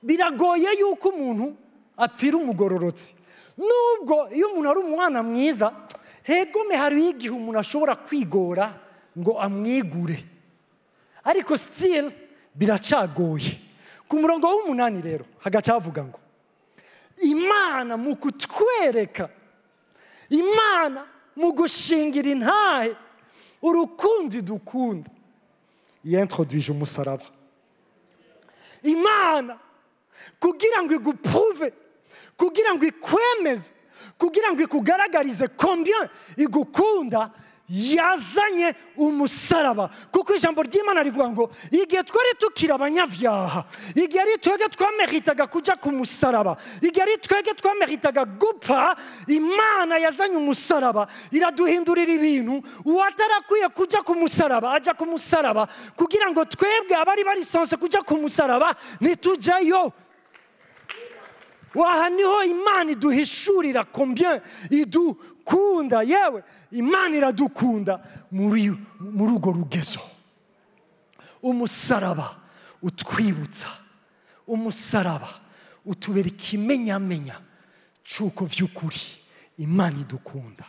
Biragoye yuko umuntu apfira umugororotsi. Nubwo iyo umuntu ari umwana mwiza, hegome hari igihe umuntu ashobora kwigora ngo amwigure, ariko still biracagoye. Ku murongo w'8 rero hagacavuga ngo Imana mu kutwereka, Imana mu gushingira intahe urukundo dukunda, yintroduije umusaraba. Imana kugira ngo iguprouve, kugira ngo ikwemeze, kugira ngo ikugaragarize combien igukunda, yazanye umusaraba. Kuko ijambo ry'Imana rivuga ngo igihe twari tukiri abanyabyaha, igihe ari twebwe twameritaga kuja ku musaraba, igihe ari twebwe twameritaga gupfa, Imana yazanye umusaraba iraduhindurira ibintu. Uwatarakwiye kuja ku musaraba aja ku musaraba, kugira ngo twebwe abari bari sanse kuja ku musaraba ntitujayo. Waha niho Imana iduhishurira combien idukunda. Yewe Imana iradukunda muri urwo rugezo. Umusaraba utwibutsa, umusaraba utubera ikimenyamenya cy'uko vy'ukuri Imana idukunda.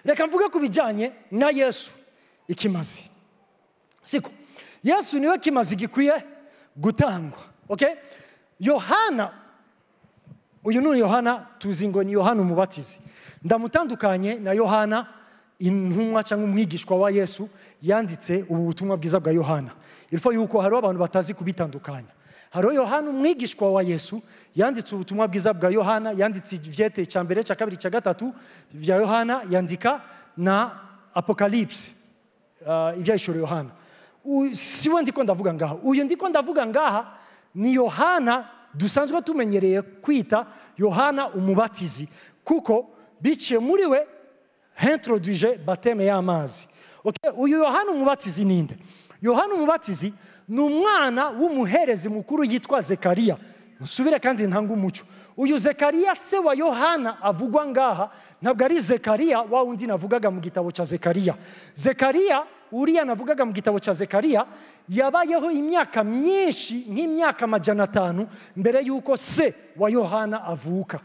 Reka mvuge ku bijyanye na Yesu ikimazi. Siko Yesu niwe kimazi gikwiye gutangwa. Okay? Yohana, uyu ni Yohana tuzi ngo ni Yohana umubatizi. Ndamutandukanye na Yohana intumwa cyangwa umwigishwa wa Yesu yanditse ubu butumwa bwiza bwa Yohana. Ilfo yuko hari abantu batazi kubitandukanya. Hari Yohana umwigishwa wa Yesu yanditse ubutumwa bwiza bwa Yohana, yanditse ivyete cya mbere, cya kabiri, cya gatatu vya Yohana, yandika na Apocalypse, ivyahishuriwe Yohana. Siwe ndiko ndavuga ngaha. Uyu ndiko ndavuga ngaha ni Yohana dusanzwe tumenyereye kwita Yohana umubatizi, kuko biciye muri we introduije baptême y'amazi. Okay, uyu Yohana umubatizi ninde? Yohana umubatizi ni umwana w'umuherezi mukuru yitwa Zekariya. Nsubire kandi ntanga umuco. Uyu Zekariya se wa Yohana avugwa ngaha ntabwo ari Zekariya wa wundi navugaga mu gitabo cya Zekariya. Zekariya uriya navugaga mu gitabo cya Zekariya yabayeho imyaka myinshi, nk'imyaka 500 mbere yuko se wa Yohana avuka.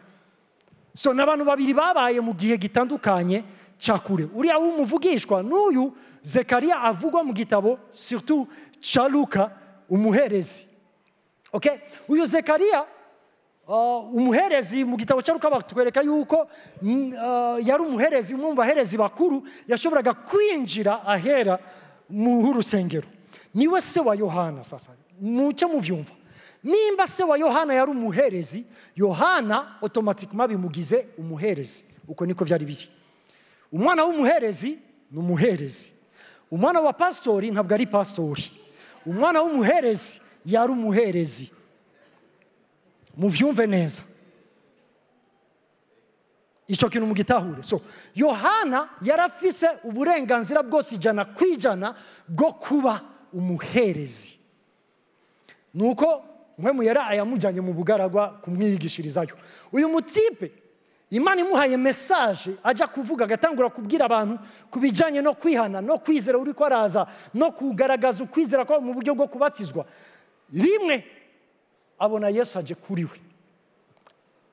So n'abantu babiri babaye mu gihe gitandukanye cya kure. Uriya w'umuvugishwa n'uyu Zekariya avugwa mu gitabo surtout cya Luka umuherezi. Okay? Uyu Zekariya umuherezi mu gitabo cya Luka batwereka yuko yari umuherezi, umwe mu baherezi bakuru yashoboraga kwinjira ahera mu rusengero. Niwe se wa Yohana. Sasa muce muvyumva, nimba se wa Yohana yari umuherezi, Yohana automatiquement bimugize umuherezi. Uko niko vyari biri. Umwana w'umuherezi ni umuherezi, umwana wa pastori ntabwo ari pastori, umwana w'umuherezi yari umuherezi. Muvyumve neza icyo kintu mugitahure. So Yohana yarafise uburenganzira bwose 100% bwo kuba umuherezi. Nuko mwe yari ayamujyanye mu bugaragwa kumwigishirizayo. Uyu mutipe Imana imuhaye message ajya kuvuga, agatangura kubwira abantu kubijanye no kwihana no kwizera uri ko araza no kugaragaza ukwizera kwabo mu buryo bwo kubatizwa. Rimwe abona Yesu aje kuri we.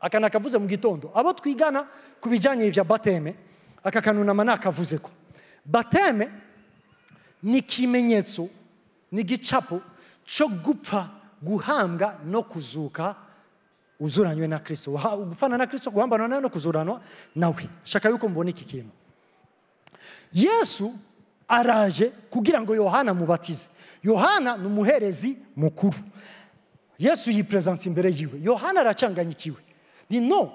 Akana kavuze mu gitondo abo twigana kubijanye ivya baptême, aka kanunama nakavuze ko baptême ni kimenyetso, ni gicapo cyo gupfa, guhambwa no kuzuka uzuranywe na Kristo. Gufana na Kristo, guhambana nawe no kuzuranwa nawe. Shaka yuko mbona iki kintu. Yesu araje kugira ngo Yohana mubatize. Yohana ni umuherezi mukuru. Yesu yipresence imbere yiwe. Yohana aracanganyikiwe. Ni no,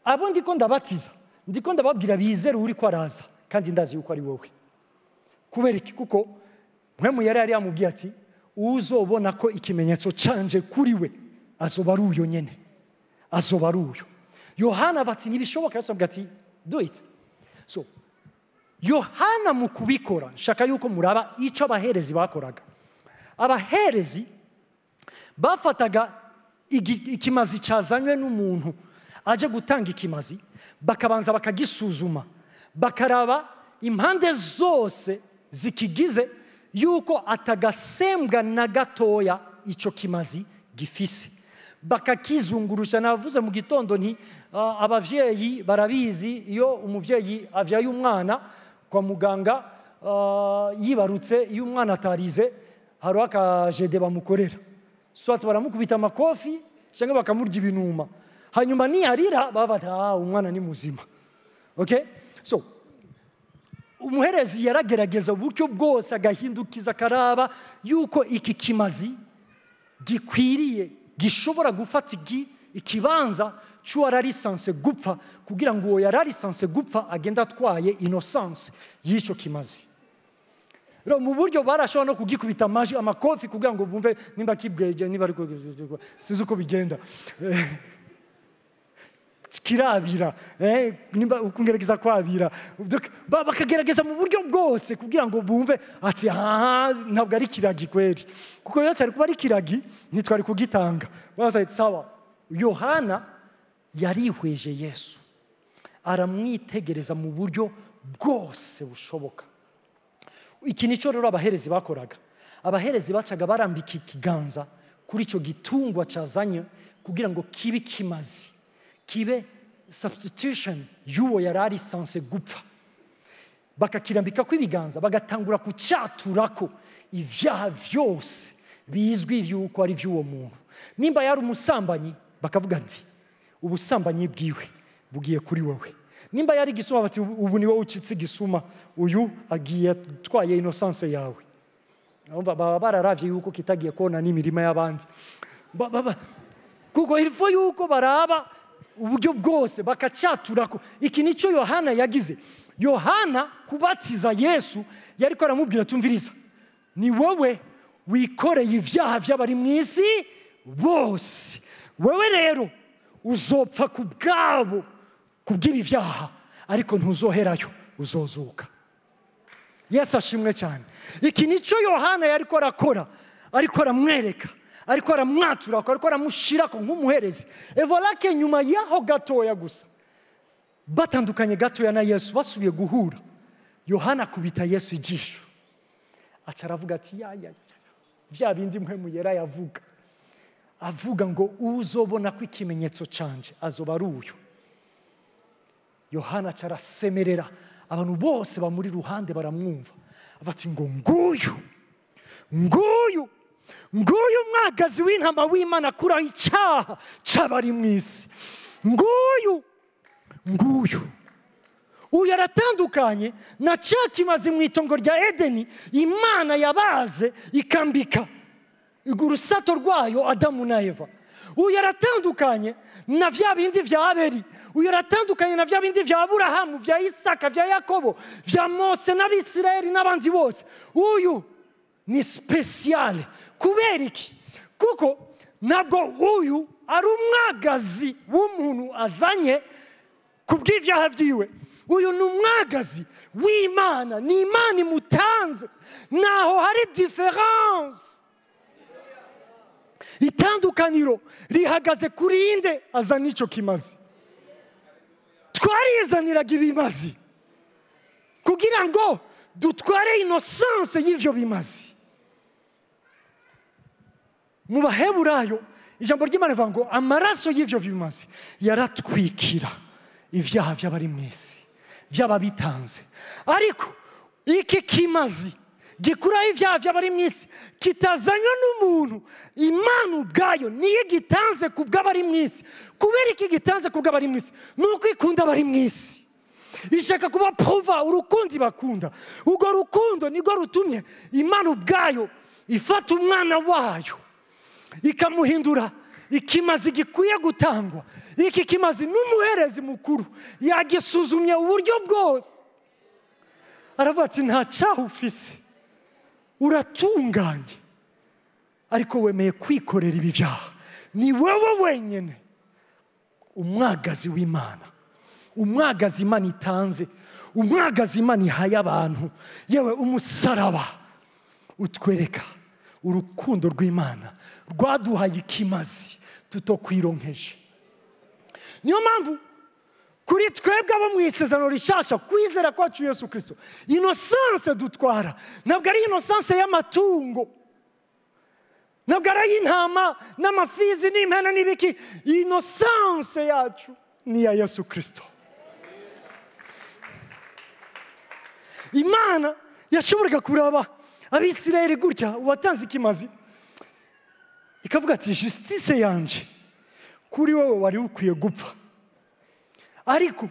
abo ndiko ndabatiza, ndiko ndababwira bizere uri ko araza, kandi ndazi yuko ari wowe. Kubera iki? Kuko mwe yari yamubwiye ati uzobona ko ikimenyetso canje kuri we azoba ari uyo nyene, azoba ari uyo. Yohana bati ntibishoboka. Yesu avuga ati do it. So Yohana mu kubikora, nshaka yuko muraba icyo abaherezi bakoraga. Abaherezi bafataga ikimazi cyazanywe n'umuntu aje gutanga ikimazi, bakabanza bakagisuzuma, bakaraba impande zose zikigize yuko atagasembwa na gatoya icyo kimazi gifise, bakakizungurusha. Navuze mu gitondo nti abavyeyi barabizi, iyo umuvyeyi avyaye umwana kwa muganga, yibarutse, iyo umwana atarize, hariho akajede bamukorera, soit baramukubita amakofi cyangwa bakamurya ibinuma, hanyuma niyarira baba ah, umwana ni muzima. Okay, so umuherezi yaragerageza uburyo bwose, agahindukiza, akaraba yuko iki kimazi gikwiriye, gishobora gufata ikibanza cy'uwari censé gupfa, kugira ngo uwo yari censé gupfa agende atwaye innocence y'icyo kimazi. Rero mu buryo barashobora no kugikubita amaji, amakofi, kugira ngo bumve nimba kibweje, niba ariko sinzi uko bigenda, kirabira, nimba ukungerageza kwabira. Donc, bakagerageza mu buryo bwose kugira ngo bumve ati ah, ntabwo ari kiragi kweri, kuko iyo cyari kuba ari kiragi ntitwari kugitanga. Babaza ati sawa. Yohana yarihweje Yesu, aramwitegereza mu buryo bwose bushoboka. Iki nicyo rero abaherezi bakoraga. Abaherezi bacaga barambika ikiganza kuri icyo gitungwa cyazanye kugira ngo kibe kimazi, kibe substitution y'uwo yari ari censé gupfa, bakakirambika ko ibiganza, bagatangura kucyaturako ibyaha byose bizwi yuko ari iby'uwo muntu. Nimba yari umusambanyi, bakavuga nti ubusambanyi bwiwe bugiye kuri wowe. Nimba yari igisuma, bati ubu ni wowe ucitse igisuma, uyu agiye atwaye innocence yawe. Urumva, baba bararavye yuko kitagiye kona n'imirima y'abandi. Kuko il faut yuko baraba uburyo bwose bakacyaturako. Iki nicyo Yohana yagize. Yohana kubatiza Yesu yariko aramubwira: tumviriza, ni wowe wikoreye ibyaha by'abari mu isi bose, wewe rero uzopfa ku bwabo, ku bw'ibi byaha, ariko ntuzoherayo, uzozuka. Yesu ashimwe cyane. Iki nicyo Yohana yariko arakora, ariko aramwereka, ariko aramwatura, ariko aramushirako nk'umuherezi. Et voilà que nyuma yaho gatoya gusa, batandukanye gatoya na Yesu, basubiye guhura, Yohana akubita Yesu ijisho, aca aravuga ati ya ya ya, bya bindi Mpwemu Yera yavuga, avuga ngo uzobona ko ikimenyetso canje azoba ari uyu. Yohana aca arasemerera, abantu bose bamuri ruhande baramwumva, bati ngo nguyu, nguyu, nguyu mwagazi w'intama w'Imana akuraho icyaha c'abari mu isi, nguyu, nguyu. Uyu aratandukanye na cya kimazi mu itongo rya Edeni Imana yabaze ikambika urusato rwayo Adamu na Eva. Uyu aratandukanye na vya bindi vya Abeli. Uyu aratandukanye na vya bindi vya Aburahamu, vya Isaka, vya Yakobo, vya Mose n'Abisirayeli n'abandi bose. Uyu ni spécial. Kubera iki? Kuko ntabwo uyu ari umwagazi w'umuntu azanye ku bw'ibyaha byiwe. Uyu ni umwagazi w'Imana, ni Imana imutanze. Naho hari différence. Itandukaniro rihagaze kuri inde azana icyo kimazi. Twarizaniraga ibimazi kugira ngo dutware innocence y'ivyo bimazi. Mu Baheburayo ijambo ry'Imana rivuga ngo amaraso y'ivyo bimazi yaratwikira ibyaha by'abari mu isi, by'ababitanze. Ariko iki kimazi gikuraho ibyaha by'abari mu isi kitazanywe n'umuntu, Imana ubwayo niyo gitanze ku bw'abari mu isi. Kubera iki gitanze ku bw'abari mu isi? Ni uko ikunda abari mu isi, ishaka kuba prouva urukundo bakunda. Urwo rukundo nirwo rutumye Imana ubwayo ifata umwana wayo ikamuhindura ikimazi gikwiye gutangwa. Iki kimazi n'umuherezi mukuru yagisuzumye uburyo bwose, aravuga ati nta cyaha ufise, uratunganye, ariko wemeye kwikorera ibi byaha. Ni wowe wenyine umwagazi w'Imana, umwagazi Imana itanze, umwagazi Imana ihaye abantu. Yewe, umusaraba utwereka urukundo rw'Imana rwaduhaye ikimazi tutokwironkeje. Niyo mpamvu kuri twebwe abo mu Isezerano Rishasha, kwizera kwacu Yesu Kirisito, innocence dutwara ntabwo ari innocence y'amatungo. Ntabwo ari ay'intama n'amafizi n'impene n'ibiki. Innocence yacu ni iya Yesu Kristo. Imana yashoboraga kuraba Abisirayeli gutya, uwatanze ikimazi, ikavuga ati justice yanje kuri wowe wari ukwiye gupfa, ariko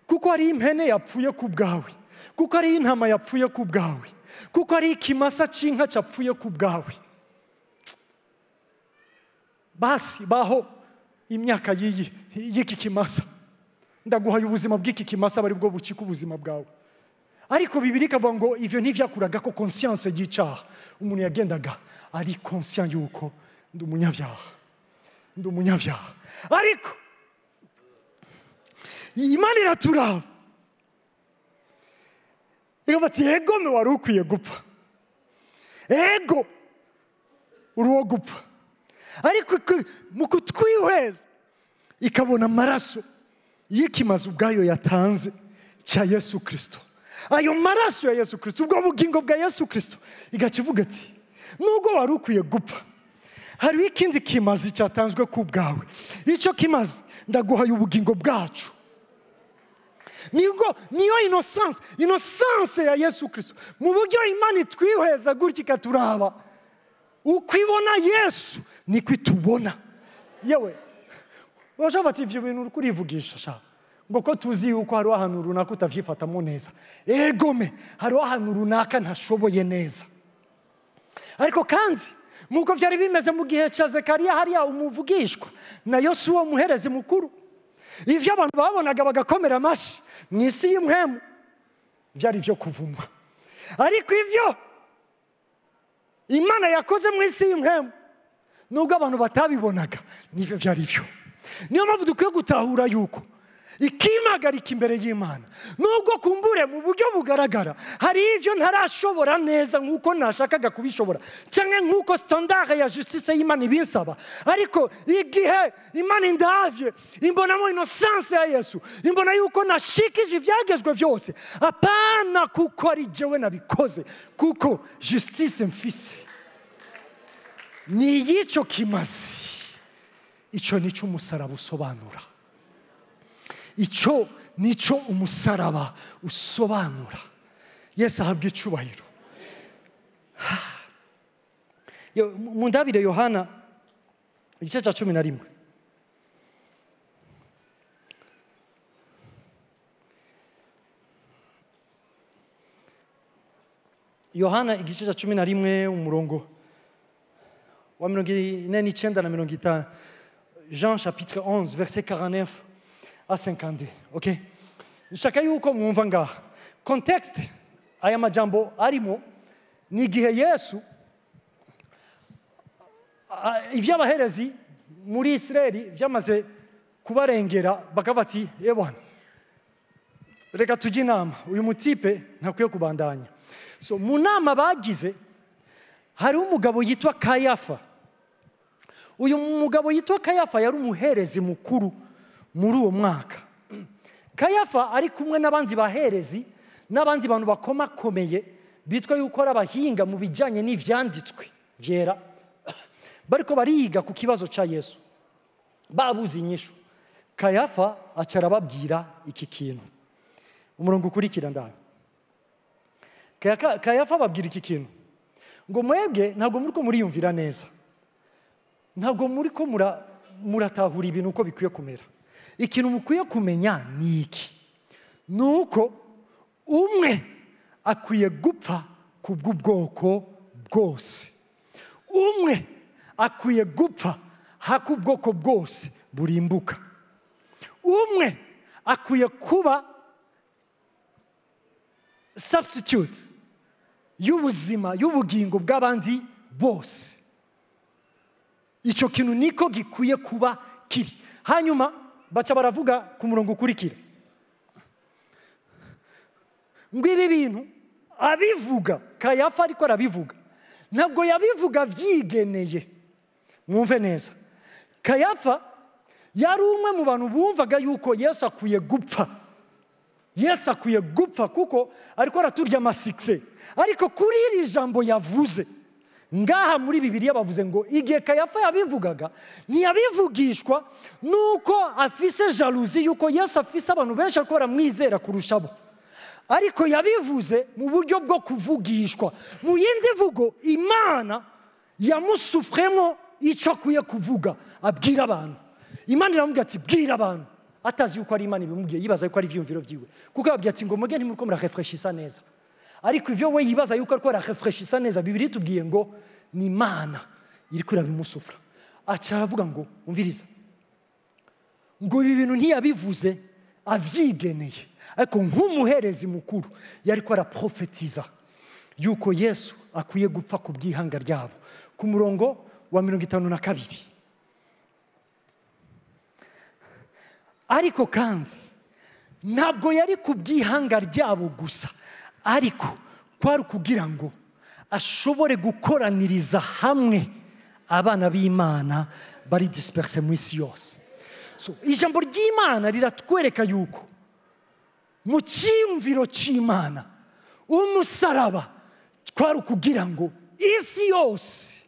kuko ari impene yapfuye ku bwawe, kuko ari intama yapfuye ku bwawe, kuko ari ikimasa cy'inka cyapfuye ku bwawe, basi baho imyaka y'iki kimasa, ndaguhaye ubuzima bw'iki kimasa bari bwo bucika ubuzima bwawe. Ariko Bibiliya ikavuga ngo ivyo ntivyakuragako ko conscience y'icyaha. Umuntu yagendaga ari conscient yuko ndi umunyabyaha, ndi umunyabyaha. Ariko Imana iraturaba ikavuga ati ego me wari ukwiye gupfa, ego uri uwo gupfa. Ariko mu kutwihweza ikabona amaraso y'ikimazi ubwayo yatanze cya Yesu Kristo. Ayo maraso ya Yesu Kristo, ubwo bugingo bwa Yesu Kristo, igakivuga ati nubwo wari ukwiye gupfa, hari ikindi kimazi cyatanzwe ku bwawe. Icyo kimazi ndaguhaye ubugingo bwacu. Niyo innocence, innocence ya Yesu Kristo. Mu buryo Imana itwihweza gutya ikaturaba, uko ibona Yesu niko itubona. Yewe urashobora ati ivyo bintu uri kurivugisha sha, ngo ko tuzi yuko hari ahantu runaka utavyifatamo neza. Egome hari ahantu runaka ntashoboye neza. Ariko kandi nkuko vyari bimeze mu gihe cya Zekariya, hariya umuvugishwa na Yosuwa umuherezi mukuru, ivyo abantu babonaga bagakomera amashi mu isi y'imhemu byari ivyo kuvumwa. Ariko ivyo Imana yakoze mu isi y'imhemu nubwo abantu batabibonaga nivyo byari byo. Niyo mpamvu dukwiye gutahura yuko ikimagarika imbere y'Imana, nubwo kumbure mu buryo bugaragara hari ivyo ntarashobora neza nkuko nashakaga kubishobora, cyangwa nkuko standard ya justice y'Imana ibinsaba, ariko igihe Imana indavye imbonamo innocence ya Yesu, imbona yuko nashikije ivyagezwe vyose, apana kuko ari jewe nabikoze, kuko justice mfise ni yico kimazi. Ico nico umusaraba usobanura. Icyo nico umusaraba usobanura. Yesu ahabwa icubahiro. Mu ndabire Yohana igice cya 11. Yohana igice cya 11 umurongo wa 49 na 50. Jean chapitre 11 verset 49 à 52. Ok? Nshaka yuko mwumva ngaha contexte aya majambo arimo ni igihe Yesu ivy'abaherezi muri Israeli vyamaze kubarengera, bakavuga ati ebwana reka tujye inama, uyu mutipe ntakwiye kubandanya. So mu nama bagize hari umugabo yitwa Kayafa. Uyu mugabo yitwa Kayafa yari umuherezi mukuru muri uwo mwaka. Kayafa ari kumwe n'abandi baherezi n'abandi bantu bakomakomeye bitwa yuko ari abahinga mu bijyanye n'ivyanditswe vyera, bariko bariga ku kibazo ca Yesu, babuze inyishu. Kayafa aca arababwira iki kintu. Umurongo ukurikira ndayo. Kayafa ababwira iki kintu ngo mwebwe ntabwo muriko muriyumvira neza, ntabwo muriko muratahura ibintu uko bikwiye kumera. Ikintu mukwiye kumenya ni iki: nuko umwe akwiye gupfa kubw'ubwoko bwose, umwe akwiye gupfa hak'ubwoko bwose burimbuka, umwe akwiye kuba substitute y'ubuzima y'ubugingo bw'abandi bose. Icyo kintu niko gikwiye kuba kiri. Hanyuma baca baravuga ku murongo ukurikira ngo ibi bintu abivuga Kayafa, ariko arabivuga ntabwo yabivuga vyigeneye. Mwumve neza, Kayafa yari umwe mu bantu bumvaga yuko Yesu akwiye gupfa. Yesu akwiye gupfa kuko ariko araturya amasikse. Ariko kuri iri jambo yavuze Ngaha muri Bibiliya bavuze ngo igihe Kayafa yabivugaga ntiyabivugishwa nuko afise jalousie yuko Yesu afise abantu benshi ariko baramwizera kurusha bo, ariko yabivuze mu buryo bwo kuvugishwa. Mu yindi vugo, Imana yamusufremo icyo akwiye kuvuga abwira abantu. Imana iramubwira ati bwira abantu, atazi yuko ari Imana ibimubwiye, yibaza yuko ari ivyiyumviro vyiwe, kuko yababwiye ati ngo muge ntimuriko murarefreshisa neza, ariko ivyo we yibaza yuko ariko ararefreshisa neza, Bibiliya itubwiye ngo ni Imana iriko irabimusufra. Aca aravuga ngo umviriza, ngo ibi bintu ntiyabivuze avyigeneye, ariko nk'umuherezi mukuru yariko araprofetiza yuko Yesu akwiye gupfa ku bw'ihanga ryabo. Ku murongo wa 52, ariko kandi ntabwo yari ku bw'ihanga ryabo gusa, ariko kwari kugira ngo ashobore gukoraniriza hamwe abana b'Imana bari disperse mu isi yose. So ijambo ry'Imana riratwereka yuko mu cyiyumviro cy'Imana umusaraba kwari kugira ngo isi yose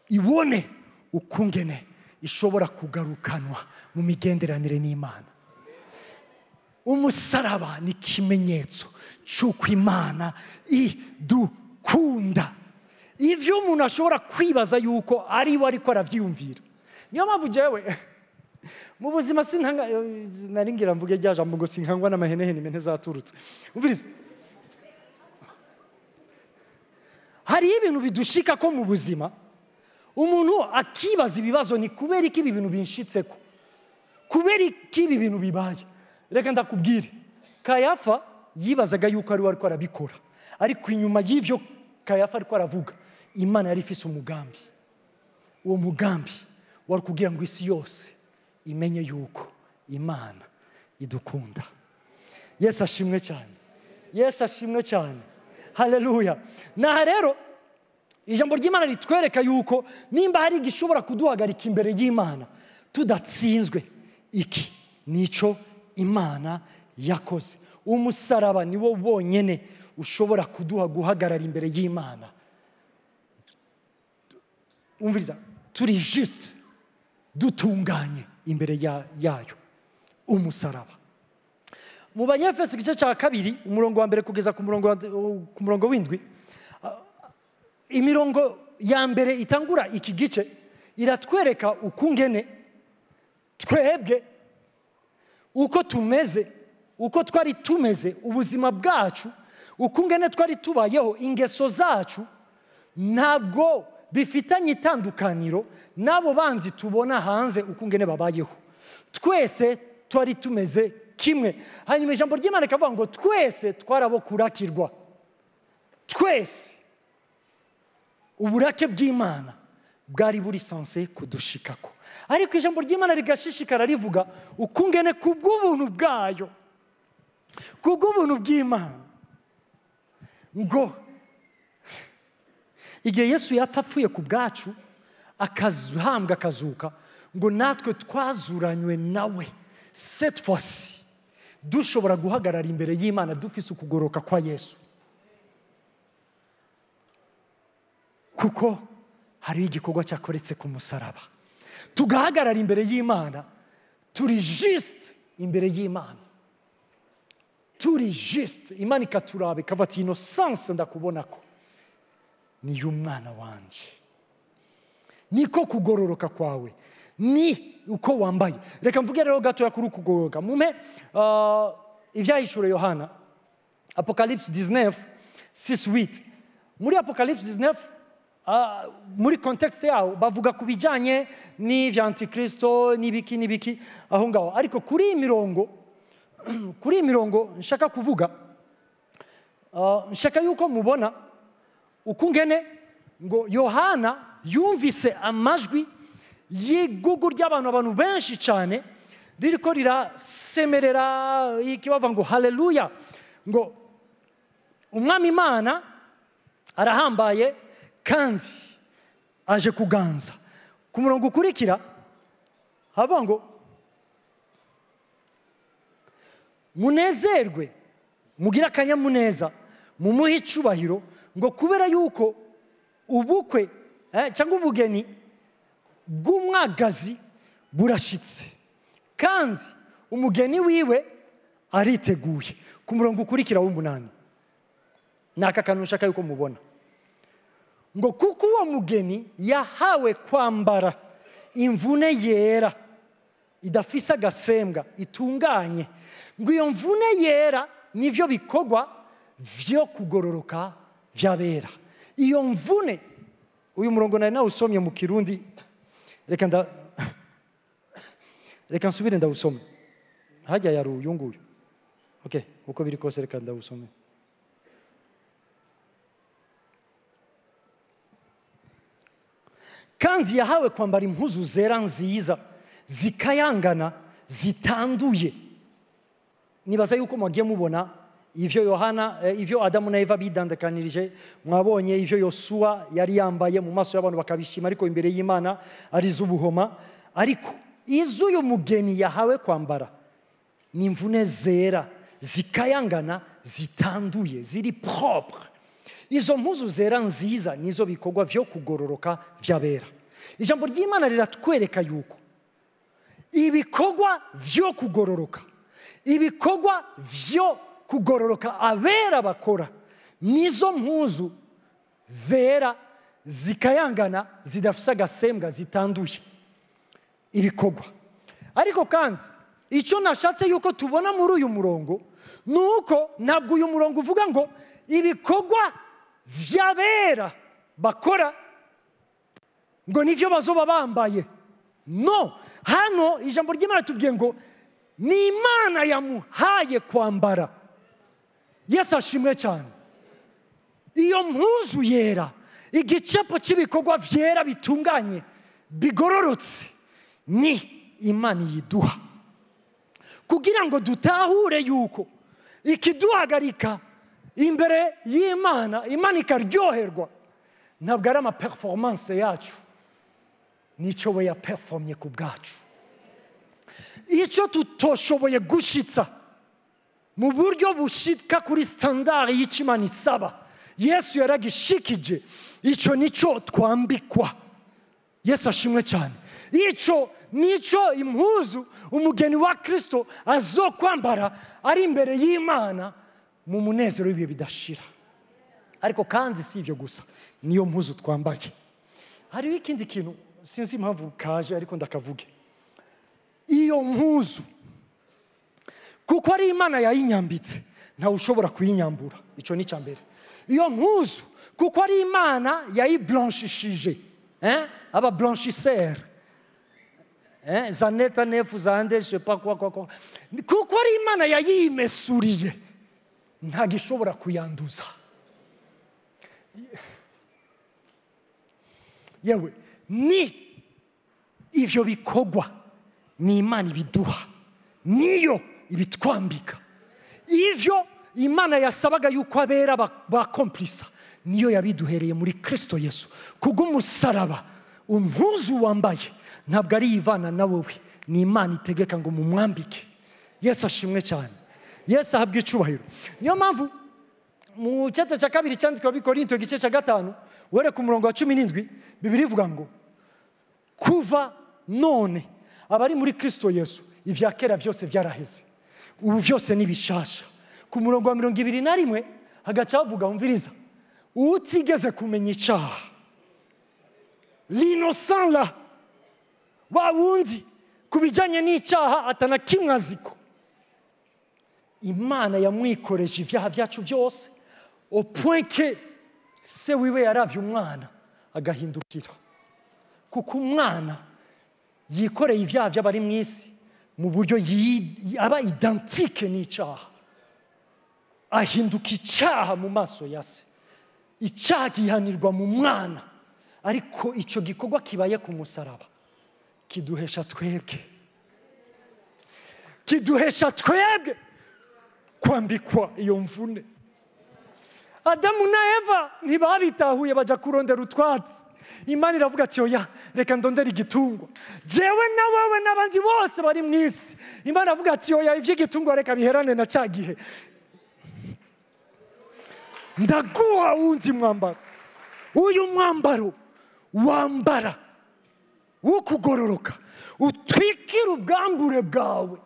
ibone ukungene ishobora kugarukanwa mu migenderanire n'Imana. Umusaraba ni ikimenyetso cy'uko Imana idukunda. Ivyo umuntu ashobora kwibaza yuko ari we ariko aravyiyumvira. Niyo mpamvu jewe mu buzima sinkanga, naringira mvuge rya jambo ngo sinkangwa n'amahenehene imene zaturutse. Umviriza, hari ibintu bidushika ko mu buzima umuntu akibaza ibibazo, ni kubera iki ibi bintu binshitseko, kubera iki ibi bintu bibaye. Reka ndakubwire, Kayafa yibazaga yuko ari we ariko arabikora, ariko inyuma y'ivyo Kayafa ariko aravuga, Imana yari ifise umugambi. Uwo mugambi wari kugira ngo isi yose imenye yuko Imana idukunda. Yesu ashimwe cyane, Yesu ashimwe cyane, haleluya. Naha rero ijambo ry'Imana ritwereka yuko nimba hari igishobora kuduhagarika imbere y'Imana tudatsinzwe, iki nico Imana yakoze. Umusaraba niwo wonyene ushobora kuduha guhagarara imbere y'Imana. Umviriza, turi juste, dutunganye imbere yayo. Umusaraba. Mu Banyefeso igice cya 2 umurongo wa 1 kugeza ku murongo w'indwi, imirongo ya mbere itangura iki gice iratwereka ukungene twebwe uko tumeze, uko twari tumeze, ubuzima bwacu, ukungene twari tubayeho, ingeso zacu ntabwo bifitanye itandukaniro n'abo bandi tubona hanze ukungene babayeho. Twese twari tumeze kimwe. Hanyuma ijambo ry'Imana rikavuga ngo twese twarabo kurakirwa. Twese uburake bw'Imana bwari buri sanse kudushikako, ariko ijambo ry'Imana rigashishikara rivuga ukungene kubw'ubuntu bwayo, kubw'ubuntu bw'Imana, ngo igihe Yesu yapfa apfuye ku bwacu akahambwa akazuka, ngo natwe twazuranywe nawe cette fois-ci dushobora guhagarara imbere y'Imana dufise ukugoroka kwa Yesu, kuko hari igikorwa cyakoretse ku musaraba. Tugahagarara imbere y'Imana turi juste imbere y'Imana, turi juste. Imana ikaturaba ikavuga ati innocence ndakubona ko ni y'umwana wanje, niko kugororoka kwawe, ni uko wambaye. Reka mvuge rero gatoya kuri ukugororoka. Mume ivyahishuro Yohana, Apocalypse 19 6-8. Muri Apocalypse 19 muri context yaho bavuga kubijanye n'ivya Antikristo n'ibiki n'ibiki aho ngaho, ariko kuri imirongo nshaka kuvuga, nshaka yuko mubona ukungene ngo Yohana yumvise amajwi y'igugu ry'abantu, abantu benshi cyane ririko rirasemerera iki, bavuga ngo haleluya, ngo umwami Imana arahambaye kandi aje kuganza. Ku murongo ukurikira havuga ngo munezerwe, mugire akanyamuneza, mumuhe icubahiro, ngo kubera yuko Ubukwe cyangwa ubugeni bw'umwagazi burashitse, kandi umugeni wiwe ariteguye. Ku murongo ukurikira w'umunani, ni aka kantu nshaka yuko mubona ngo kuko uwo mugeni yahawe kwambara imvune yera idafise agasembwa itunganye, ngo iyo mvune yera nivyo bikorwa vyo kugororoka vy'abera. Iyo mvune, uyu murongo nari nawusomye mu Kirundi, reka nsubire ndawusome, hajya yari uyu nguyu. Okay, uko biri kose reka ndawusome. Kandi yahawe kwambara impuzu zera nziza zikayangana zitanduye. Nibaza yuko mwagiye mubona ivyo Yohana, ivyo Adamu na Eva bidandakanirije, mwabonye ivyo Yosuwa yari yambaye mu maso y'abantu bakabishima, ariko imbere y'Imana ari z'ubuhoma. Ariko izuyu mugeni yahawe kwambara ni imvune zera zikayangana zitanduye, ziri propre. Izo mpuzu zera nziza nizo bikorwa vyo kugororoka vy'abera. Ijambo ry'Imana riratwereka yuko ibikorwa vyo kugororoka, ibikorwa vyo kugororoka abera bakora nizo mpuzu zera zikayangana zidafise agasembwa zitanduye, ibikorwa. Ariko kandi icyo nashatse yuko tubona muri uyu murongo nuko ntabwo uyu murongo uvuga ngo ibikorwa vy'abera bakora ngo nivyo bazoba bambaye. No, hano ijambo ry'Imana tubwiye ngo ni Imana yamuhaye kwambara. Yesu ashimwe cyane. Iyo mpuzu yera, igicapo cy'ibikorwa vyera bitunganye bigororotse, ni Imana yiduha kugira ngo dutahure yuko ikiduhagarika imbere y'Imana, Imana ikaryoherwa, ntabwo ari ama performance yacu, nico we yaperformye ku bwacu. Icyo tutoshoboye gushitsa mu buryo bushika kuri standard y'Imana isaba, Yesu yaragishikije. Icyo nico twambikwa. Yesu ashimwe cyane. Icyo nico impuzu umugeni wa Kristo azokwambara ari imbere y'Imana mu munezero w'ibihe bidashira. Ariko kandi si ivyo gusa, niyo mpuzu twambaye. Hariho ikindi kintu sinzi impamvu kaje ariko ndakavuge. Iyo mpuzu kuko ari Imana yayinyambitse, ntawe ushobora kuyinyambura. Ico ni icambere. Iyo mpuzu kuko ari Imana yayiblanchishije, aba blanchisseur, zaneta nefu zande je sais pas quoi quoi quoi, kuko ari Imana yayimesuriye, ntagishobora kuyanduza. Yewe ni ivyo bikorwa ni Imana ibiduha, niyo ibitwambika. Ivyo Imana yasabaga yuko abera bakomplisa, niyo yabiduhereye muri Kristo Yesu. Kubw'umusaraba umpuzu wambaye ntabwo ari ivana na wowe, ni Imana itegeka ngo mumwambike. Yesu ashimwe cyane. Yesu ahabwe icubahiro. Niyo mpamvu mu cyate cya kabiri cyandikwa Abikorinto igice cya 5 were ku murongo wa 17, Bibiliya ivuga ngo kuva none abari muri Kristo Yesu ivya kera vyose vyaraheze, ubu vyose ni bishasha. Ku murongo wa 21 hagaca havuga, umviriza, utigeze kumenya icaha, l'innocent la wa wundi kubijanye n'icaha atana kimwe aziko, Imana yamwikoreje ivyaha vyacu vyose au point que se wiwe yaravye umwana agahindukira, kuko umwana yikoreye ivyaha vy'abari mw'isi mu buryo aba identique n'icaha, ahinduka icaha mu maso ya se. Icaha gihanirwa mu mwana, ariko ico gikorwa kibaye ku musaraba kiduhesha twebwe, kiduhesha twebwe kwambikwa iyo mvune. Adamu na Eva ntibabitahuye baja kurondera utwatsi. Imana iravuga ati oya, reka ndondere igitungwa, jewe na wewe n'abandi bose bari mw'isi. Imana iravuga ati oya, ivy'igitungwa reka biherane na ca gihe, ndaguha wundi mwambaro. Uyu mwambaro wambara wo kugororoka utwikira ubwambure bwawe,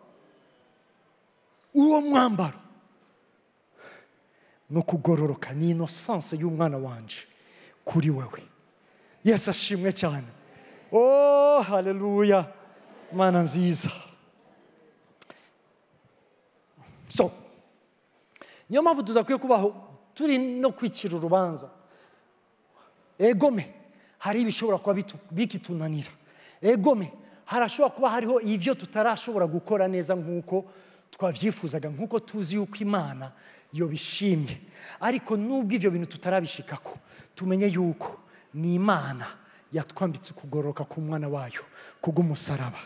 uwo mwambaro no kugororoka ni innocence y'umwana wanje kuri wewe. Yesu ashimwe cyane. Oh, haleluya, Mana nziza. So niyo mpamvu tudakwiye kubaho turi no kwicira urubanza. Egome hari ibishobora kuba bikitunanira, egome harashobora kuba hariho ivyo tutarashobora gukora neza nkuko twavyifuzaga, nkuko tuzi yuko Imana yobishimye. Ariko nubwo ivyo bintu tutarabishikako, tumenye yuko ni Imana yatwambitse ukugororoka k'umwana wayo kubw'umusaraba.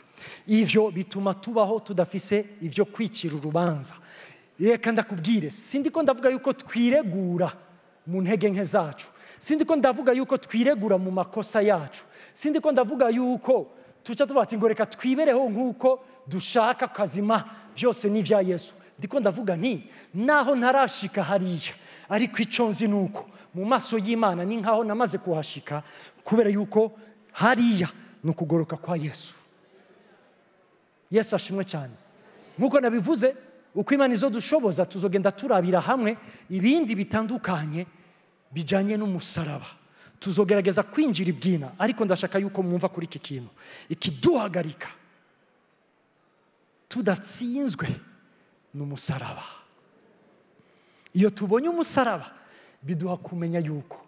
Ivyo bituma tubaho tudafise ivyo kwicira urubanza. Reka ndakubwire, sindiko ndavuga yuko twiregura mu ntege nke zacu, sindiko ndavuga yuko twiregura mu makosa yacu, sindiko ndavuga yuko tuca tuvuga ati ngo reka twibereho nkuko dushaka kazima byose ni vya Yesu. Ndiko ndavuga nti naho ntarashika hariya, ariko ico nzi nuko mu maso y'Imana ni nkaho namaze kuhashika, kubera yuko hariya ni ukugoroka kwa Yesu. Yesu ashimwe cyane. Nkuko nabivuze, uko Imana izodushoboza tuzogenda turabira hamwe ibindi bitandukanye bijanye n'umusaraba. Tuzogerageza kwinjira ibwina, ariko ndashaka yuko mwumva kuri iki kintu ikiduhagarika tudatsinzwe n'umusaraba. Iyo tubonye umusaraba biduha kumenya yuko